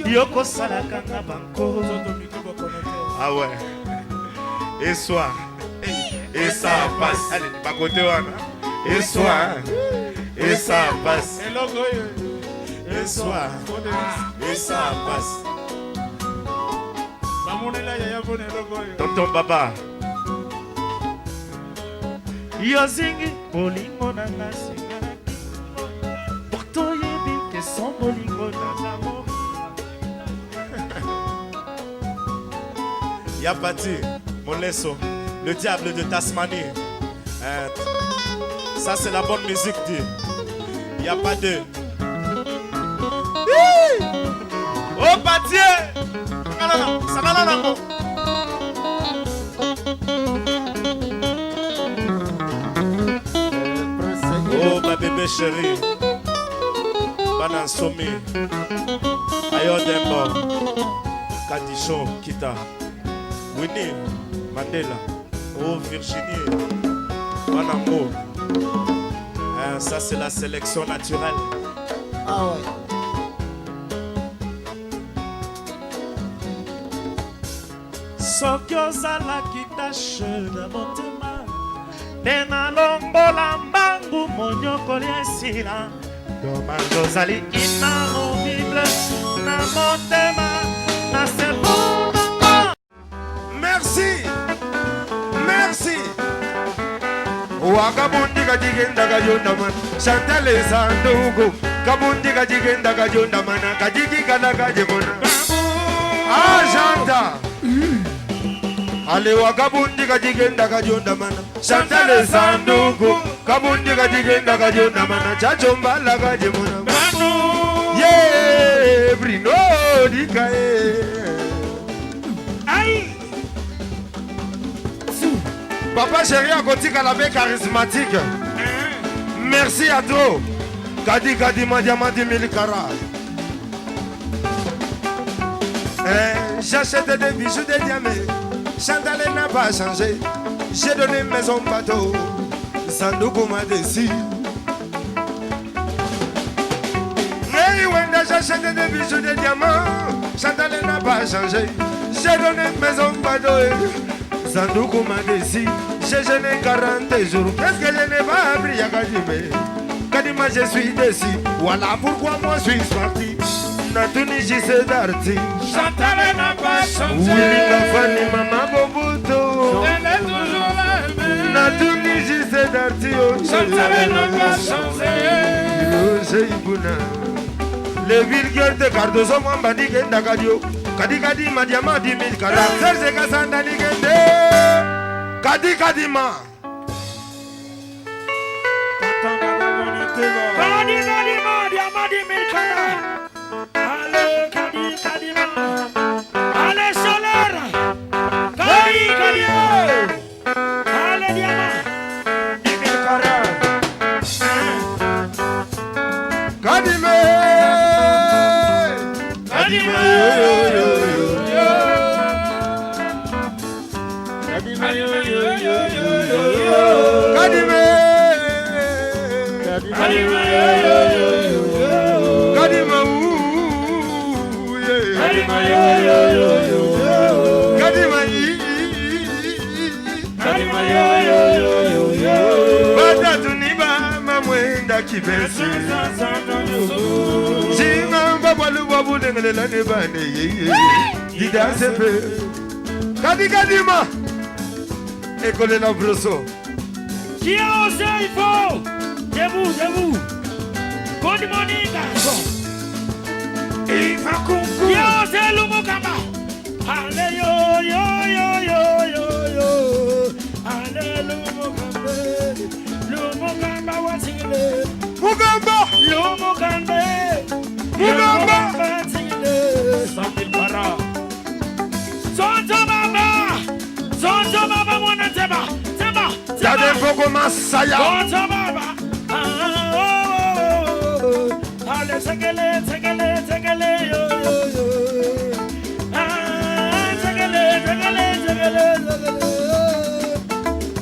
yo kosalaka nga banko ah ouais et soir et ça passe allez bakote wana et soir et ça passe eloko oyo Et soir, et ça passe. bamonela yaya mpona eloko oyo Tonton Baba. Yozingi bolingo na nga singa na kingo. Pourtant yebi ke sans bolingo naza mori. Yapati, Moleso, le diable de Tasmanie. Hein, ça, c'est la bonne musique, dit. Il n'y a pas de. Oh Patie! Sakana nango. Bébé chéri, Bana Nsomi, Ayo Dembo, Kadisho Kita, Winnie Mandela, oh Virginie, Banango. Hein, ça c'est la sélection naturelle. Ah ouais. Soki ozalaki tashe na motema nde nalongola mbangu monyokoli esila. Dommage ozali inamovible na motema na sepuluma. Merci. Merci. Wakabundi kajigenda kajunda mana Chantal sanduku Kabundi kajigenda kajunda mana Kajiki kana kajimona. Ah Chanta. Ale wakabundi kajigenda kajunda mana Chantal sanduku Kabundi kajigenda kajunda mana Chachombala kajimona. Yeah Brino dikae. Aïe. Papa chéri akotika la baie charismatique. Merci à toi. Kadi Kadi Madiamadi Milikara. Eh, j'achète des bijoux de diamants. Chantal n'a pas changé. J'ai donné maison bateau. Sanduku m'a déçu. Hey, Wenda, j'achète des bijoux de diamants. Chantal n'a pas changé. J'ai donné maison bateau. Sanduku m'a déçu. J'ai jeûné 40 jours. Qu'est-ce que je n'ai pas appris à Kadime? Kadima, je suis déçu. Voilà pourquoi moi je suis parti. Natuni Gisé d'Arti. Chantal n'a pas changé. Willy Kafani, Mama Bobuto. Elle est toujours la même. Natuni Gisé d'Arti. Chantal n'a pas changé. José Ibuna. Les virgules de Cardozo Mwamba Nigenda Kadio. Kadi Kadi Madiama 10 000 Kara. Serge Kassanda Nigende. Kadi Kadima. Kadi Kadima, Diamadi Milkara. Allez, Kadi Kadima. Allez, Chaleur. Kadi Kadima. Allez, Diama. Milkara. Kadime. Kadima. Kadime. Kadima. Ooh, yeah. Kadima. Batatu ni ba mamwenda kibesi. Jingamba bwalu bwabu lengelela ne bane ye. Dida sepe. Kadi kadima. École la brosso. Qui a osé, il faut. Debout, debout. Good morning, garçon. Qui a osé, Lumukamba? Allez, yo, yo, yo, yo, yo, yo. Allez, Lumukamba. Lumukamba, watingile. Mugamba. Lumukamba. Mugamba. Watingile. 100 000 para. Sonto baba. Sonto baba, mwana teba. Teba. Tade Foko Masaya. Sonto baba. Ah, oh, oh, oh. Allez, tegele, tegele, tegele, yo, yo, yo. Ah, tegele, tegele, tegele, tegele.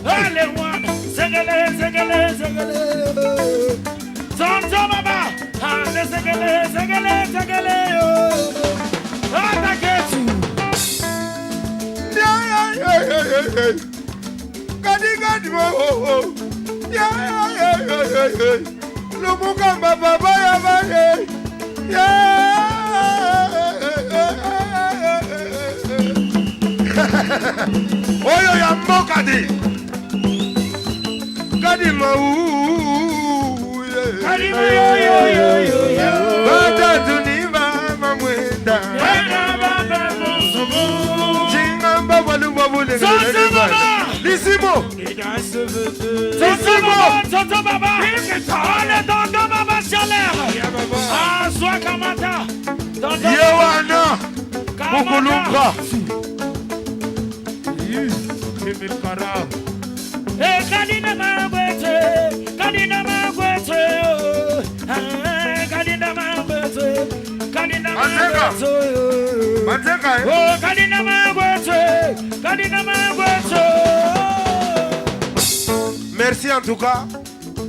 Allez, one. Tegele, tegele, tegele. Sonto baba. Allez, tegele, tegele, tegele, yo. Attaquez tout. Yeah, yeah, yeah, yeah, yeah. Kadi kadima oh oh. Yeah, yeah, yeah, yeah, yeah, yeah. Lumukamba baba ya ba yeah. Yeah. Oyo ya mboka di. Kadima ooh yeah. Kadima yo, yo, yo, yo, yo. Batatu ni mama mwenda. Jingamba balu babu Sonto baba. Lisimo. Tonton Baba, Tonton Baba. Allez, Tonton Baba, chaleur. Ah, sois Kamata. Tonton Yewana. Kamata. Mukulumbra. 10 000 para. Eh, Kadina Magwete, Kadina Magwete, oh. Oh, kadina magwetwe, kadina magwetwe. Merci en tout cas.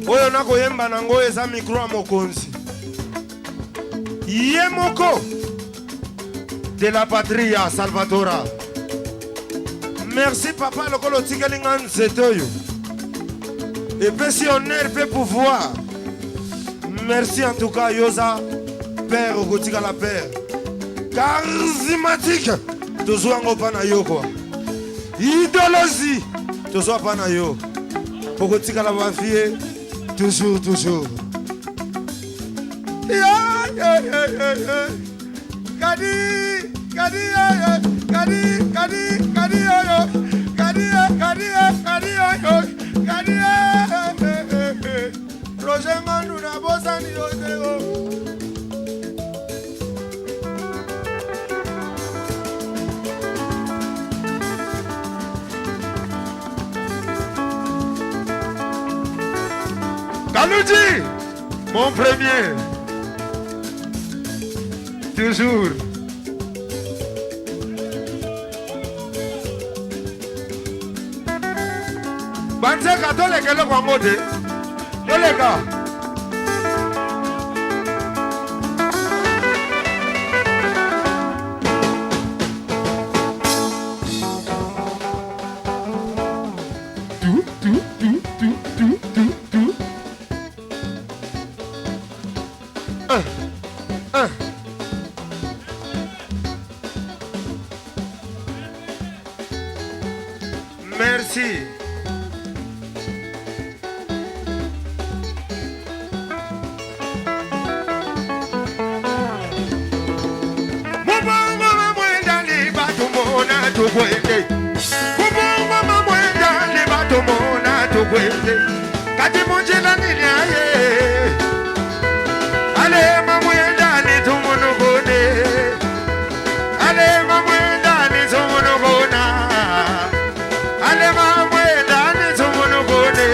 Oyo nakoyemba nango eza micro ya mokonzi. Ye moko de la patria Salvadora. Merci papa lokola otikeli nga nzete oyo. Epesi honneur mpe pouvoir. Merci en tout cas yoza père okotikala père. Charismatique tozwa yango mpa na yo kwa. Idéologie tozwa mpa na yo. Okotikala bavie toujours toujours. Yeah, yeah, yeah, yeah, yeah. Kadi, kadi, yeah, yeah. Kadi, kadi, kadi, yeah, yeah. Kadi, yeah, kadi, yeah, kadi, yeah, yeah. Kadi, yeah, yeah, yeah, yeah. Roger Ngandu na bosani yo te, oh. Kaluji, mon premier. Toujours. Banzeka toleka eloko yango te. Toleka. Un, un. Merci. Kati munjila nini aye Ale mamwenda ni tumunugune Ale mamwenda ni tumunuguna Ale mamwenda ni tumunugune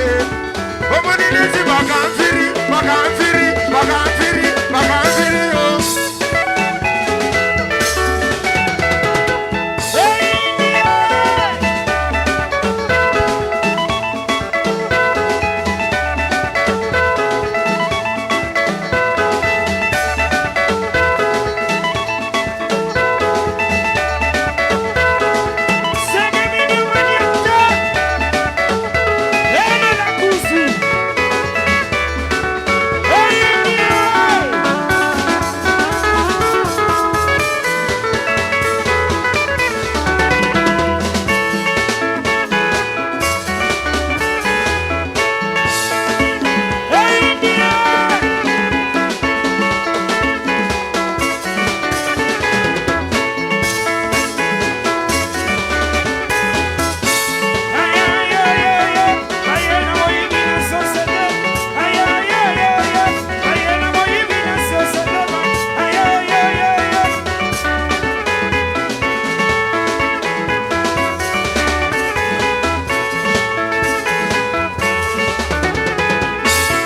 Omonilezi bakamfiri bakamfiri bakamfiri bakamfiri oh.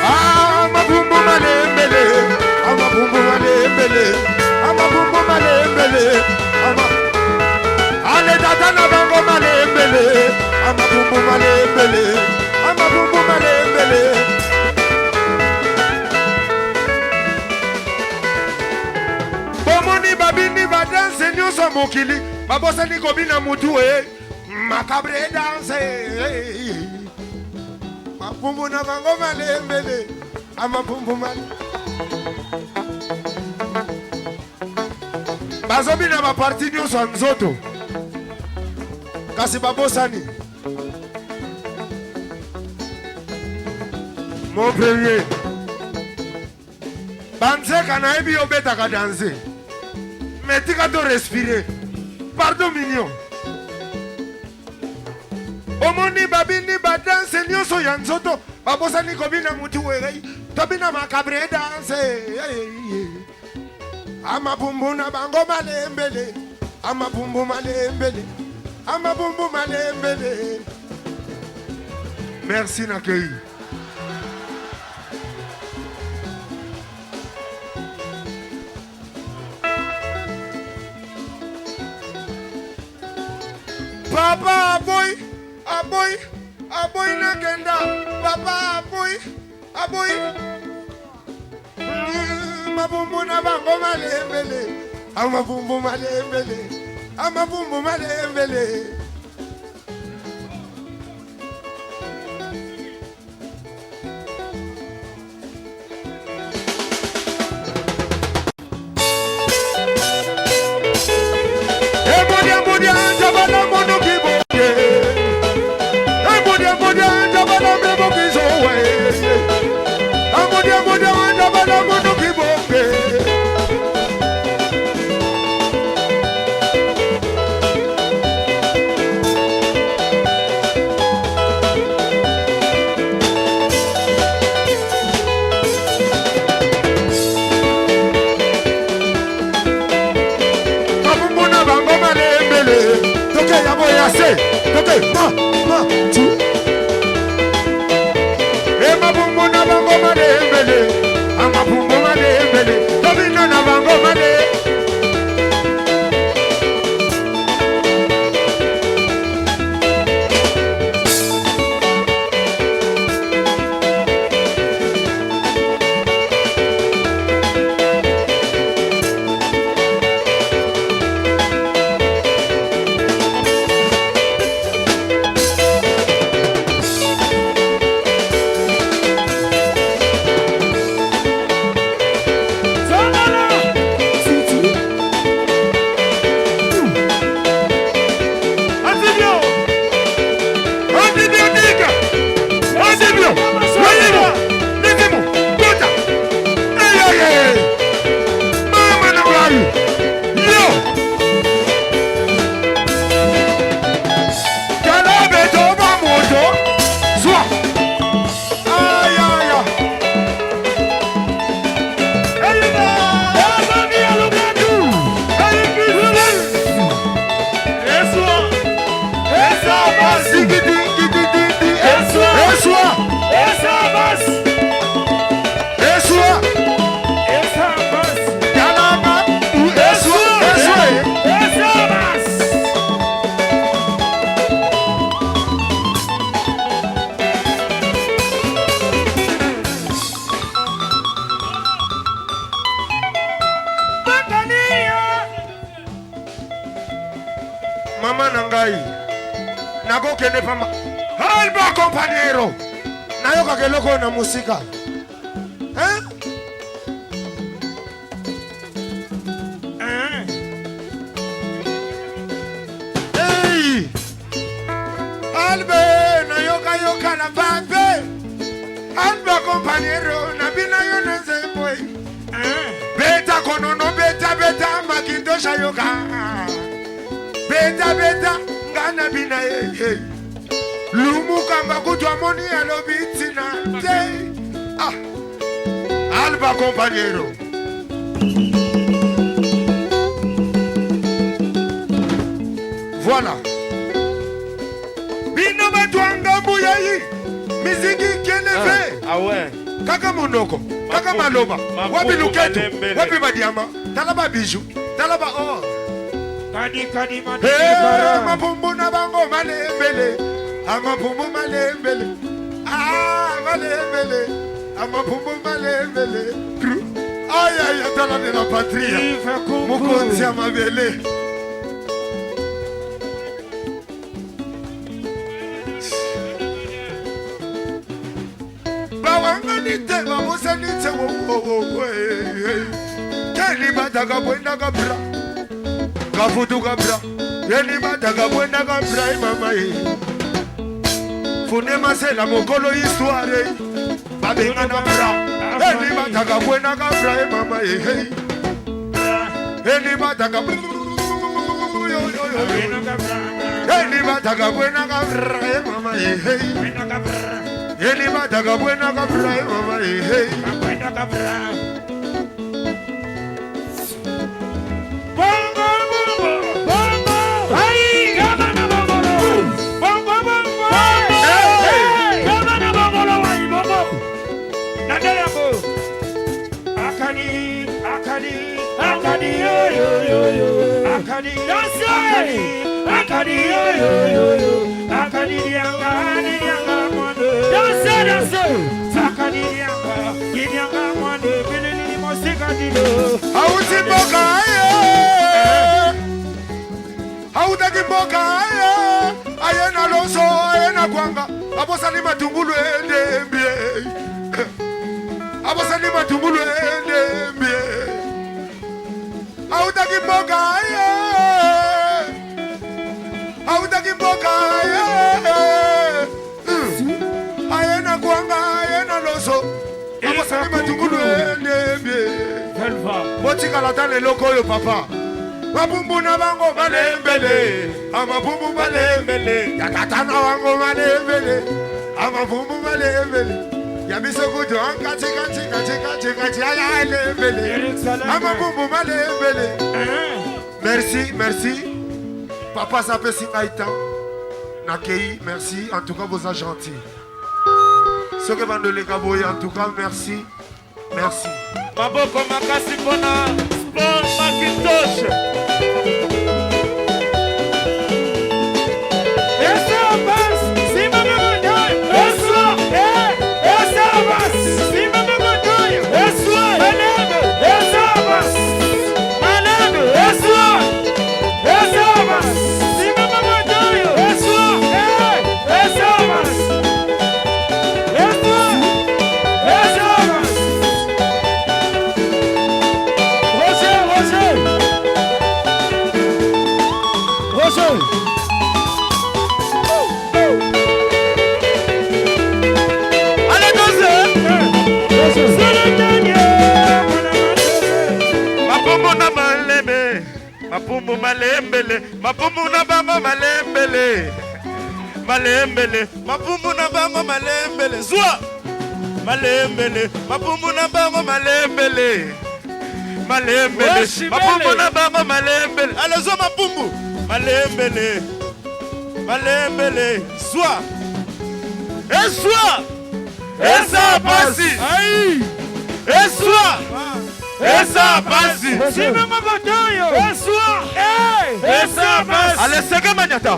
Amabumbu malembele, amabumbu malembele, amabumbu malembele, ama Ale tata na bango malembele, amabumbu malembele, amabumbu malembele. Bomoni babini badanse nyonso ya mokili, babosani kobina mutu e macabre danse. Mapumbu na bango malembele, amapumbu male. Bazobina baparti nyonso ya nzoto, kasi babosani. Mon premier. Banzeka nayebi yo obetaka danse. Mais tika to respirer. Pardon mignon. Omoni babini badanse nyonso ya nzoto, babosani kobina mutu werei, tobina macabre danse. Amabumbu na bango malembele, amabumbu malembele, amabumbu malembele. Merci Nakei. Papa aboyi, aboyi, aboyi nakenda. Papa aboyi, aboyi. Mabumbu na bango malembele, amabumbu malembele, amabumbu malembele. Mabumbu na bango malembele toke ya boya se toke ma ma tu e mabumbu na bango malembele amabumbu malembele tobina na bango male Antibio! Antibiotique! Antibio! Loyimo! Lizimu! Kota! Eyeye! Mama na ngai! Yo! Tala beto ba moto! Zwa! Ay, ay, ay! Mama na ngai nakokende pamba alba companiero nayokaka eloko oyo na mosika. Hein? Hey! Albe nayokayoka na pape alba companiero nabina yo na nzembo beta konono beta beta makindosha yoka beta beta nga na bina ye lumukamba kutu amoni alobi ntina te. Ah. Alba companiero voilà bino bato ya ngambu yayi miziki keleve. Ah ouais. Kaka monoko kaka maloba wapi luketo wapi badiama tala babiju tala ba or. Kadi kadi Hey, mapumbu na bango malembele amapumbu malembele ah malembele amapumbu malembele ay ay tala de la patria mokonzi ya mabele. Bawangani te babosani te keni bataka bwendaka bra kafutuka bra yeni bataka bwendaka bra mama ye fune masela mokolo histoire babengana bra eni bataka bwendaka bra mama ye eni bataka eni bataka bwendaka bra mama ye eni bataka bwendaka bra mama ye. Bongo bongo bongo ai gabana bongolo bongo bongo gabana bongolo wai bongo nadela ko akani akani akani yo yo yo yo akani danse akani yo yo yo Auti mboka aye, autaki mboka aye, aye na loso, aye na kwanga, abosani matungulu endembie, abosani matungulu endembie, autaki mboka aye, autaki mboka aye, aye na kwanga, aye na loso, abosani matungulu endembie. Botikala ata na eloko oyo papa. Mapumbu na bango malembele, amapumbu malembele, ya tata na bango malembele, amapumbu malembele, ya biso kutu ankati kati kati kati kati aya lembele, amapumbu malembele. Merci, merci. Papa sapesi ngai temps. Nakei, merci. En tout cas, boza gentil. Soki bandoleka boye, en tout cas, merci. Merci. Maboko makasi mpona Spawn Macintosh. Allez, danser. Mapumbu na maleme, mapumbu malembele, mapumbu na bango malembele, malembele, mapumbu na bango malembele, zwa malembele, mapumbu na bango malembele, malembele, mapumbu na bango malembele, allez zwa mapumbu, malembele, malembele, zwa, ezwa, eza pasi, ezwa, eza pasi. Allez, sega manyata.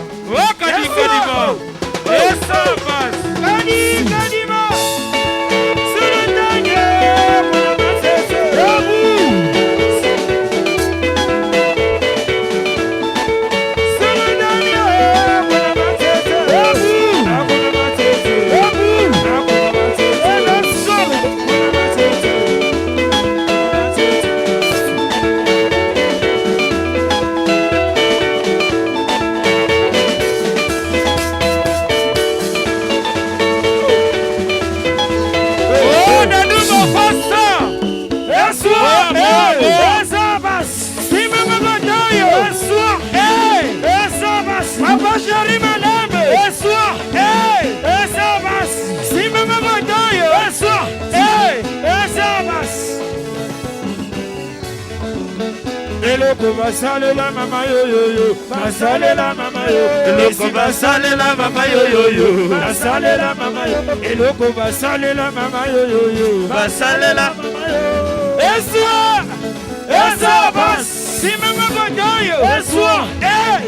Eloko basalela mama yoyoyo, basalela mama yo, Eloko basalela mama yoyoyo, basalela mama yo, eloko basalela mama yoyoyo, basalela mama yo. Eswa, esa bas, si mama godoyo, eswa, eh,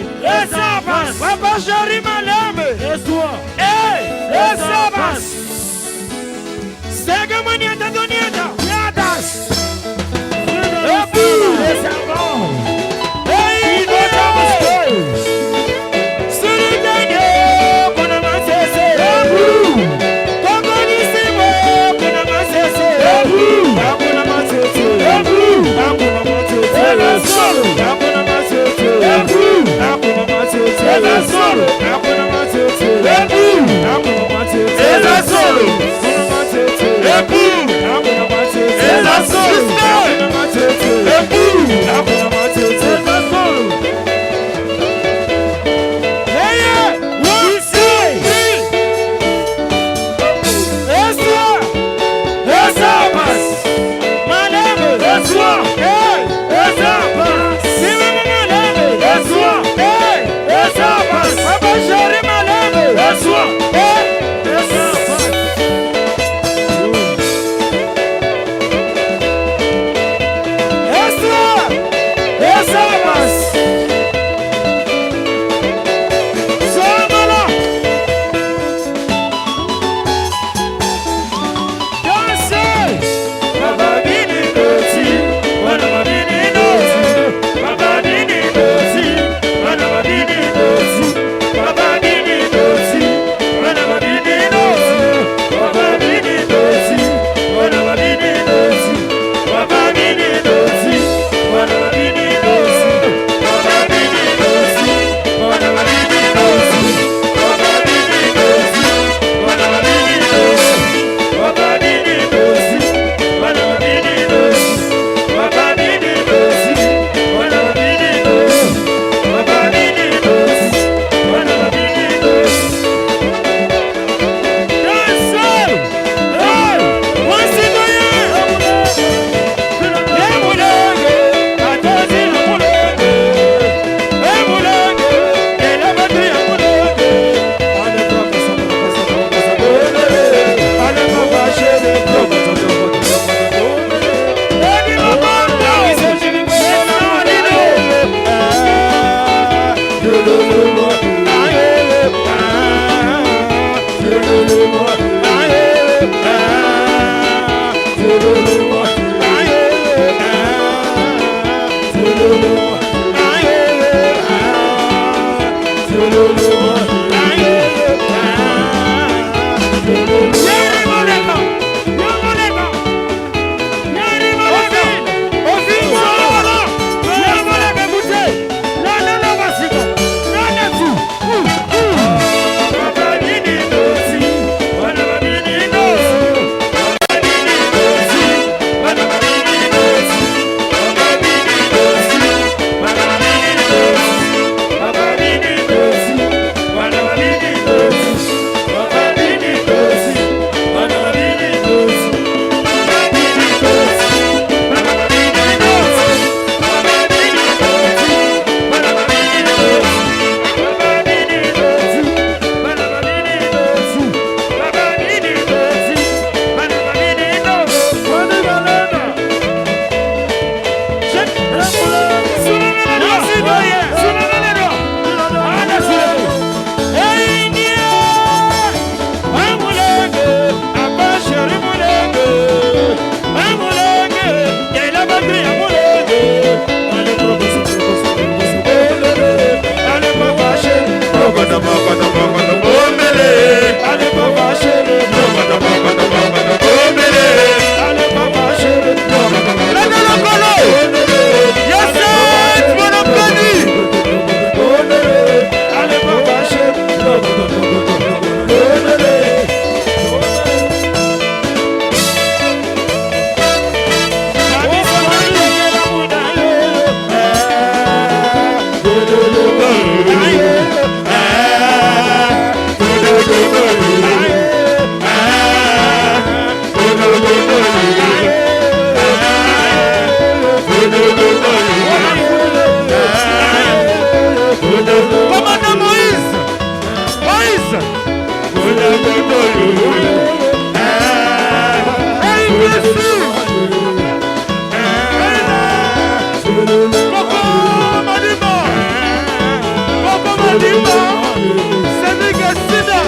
esa bas, papa chéri malembe, eswa, eh, esa bas. Sega maniata doniata, yadas. Ebu, esa bon. Hey, Eza solo. Ebu. Eza solo. Ebu. Eza solo. Moïse. Coco Madimba. Coco Madimba. Cédric Sida.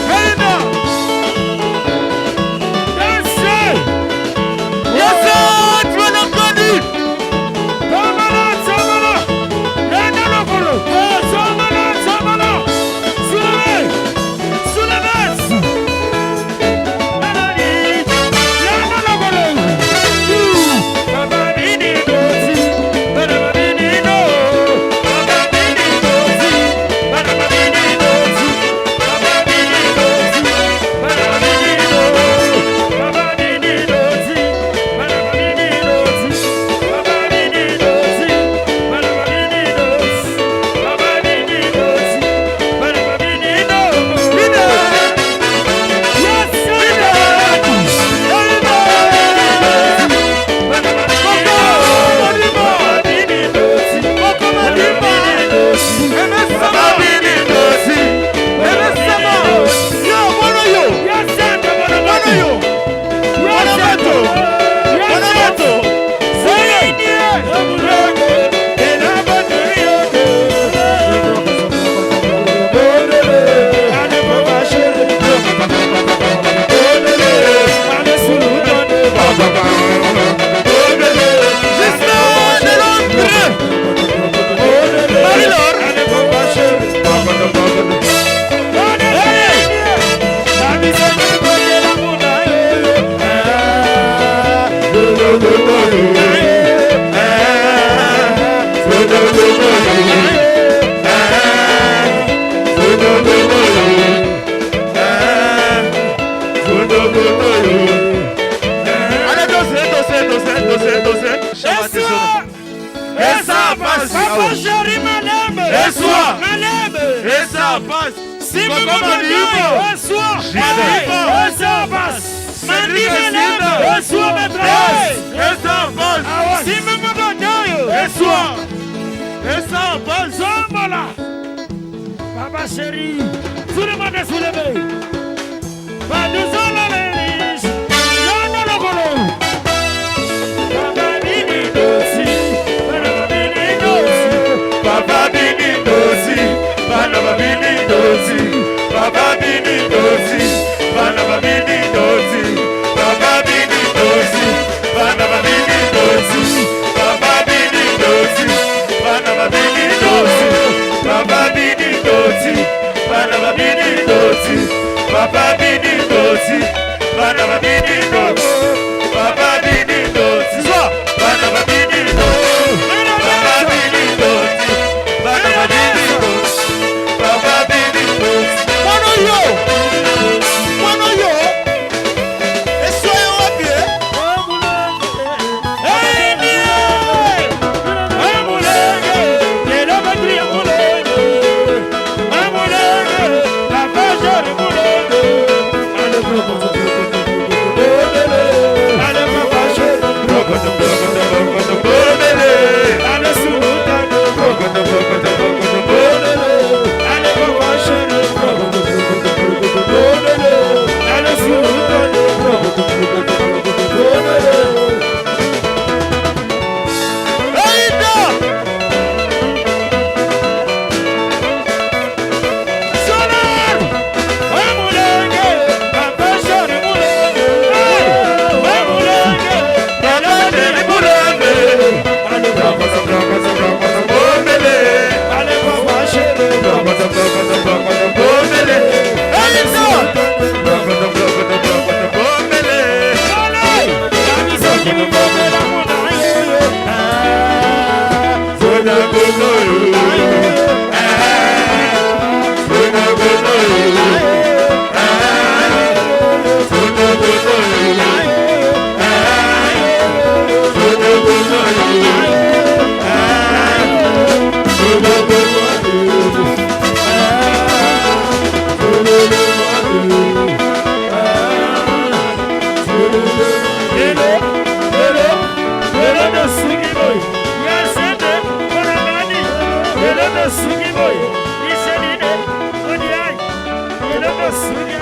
Helena. Danse. Yes, tu es connu. Tamala, tamala. Yanda lokolo. Tamala, tamala. Soulevez. Soulevez. Yanda lokolo. Baba bini dozi. Baba bini do. Baba bini dozi. Baba bini dozi. Baba bini dozi. Baba bini do. Baba bini dozi. Baba bini dozi. Baba bini dozi. Baba bini dozi. Baba bini dozi. Baba bini do. Leader. Yes, leader. Allez, dossier, dossier, dossier, dossier, dossier. Et ça passe. Papa chéri Malembe. Et soi. Malembe. Et ça passe. Si Coco vous me Madimba. Et soi. Madimba. Et ça passe. Mandi Cédric Malembe. Sida. Et soi, maître. Et ça passe. Si vous me donnez. Et soi. Et ça passe. Zombola. Papa chéri. Tout le monde est soulevé. Pas de zone, les riches. Yanda lokolo. Papa bini dosi. Papa bini dosi. Papa bini dosi. Bana bini dosi. Papa bini dosi. Bana bini dosi. Papa bini dosi. Bana bini dosi. Papa bini dosi. Bana bini dosi. Papa bini dosi. Bana bini dosi. Papa bini dosi. Bana bini dosi. Papa bini dosi. Bana bini dosi. Papa bini dosi. Bana bini dosi. Papa bini dosi. Mwana yo. Mwana yo. Esoyo wapi, eh? Lelo nasuki boye. Iseline, odiai. Boss.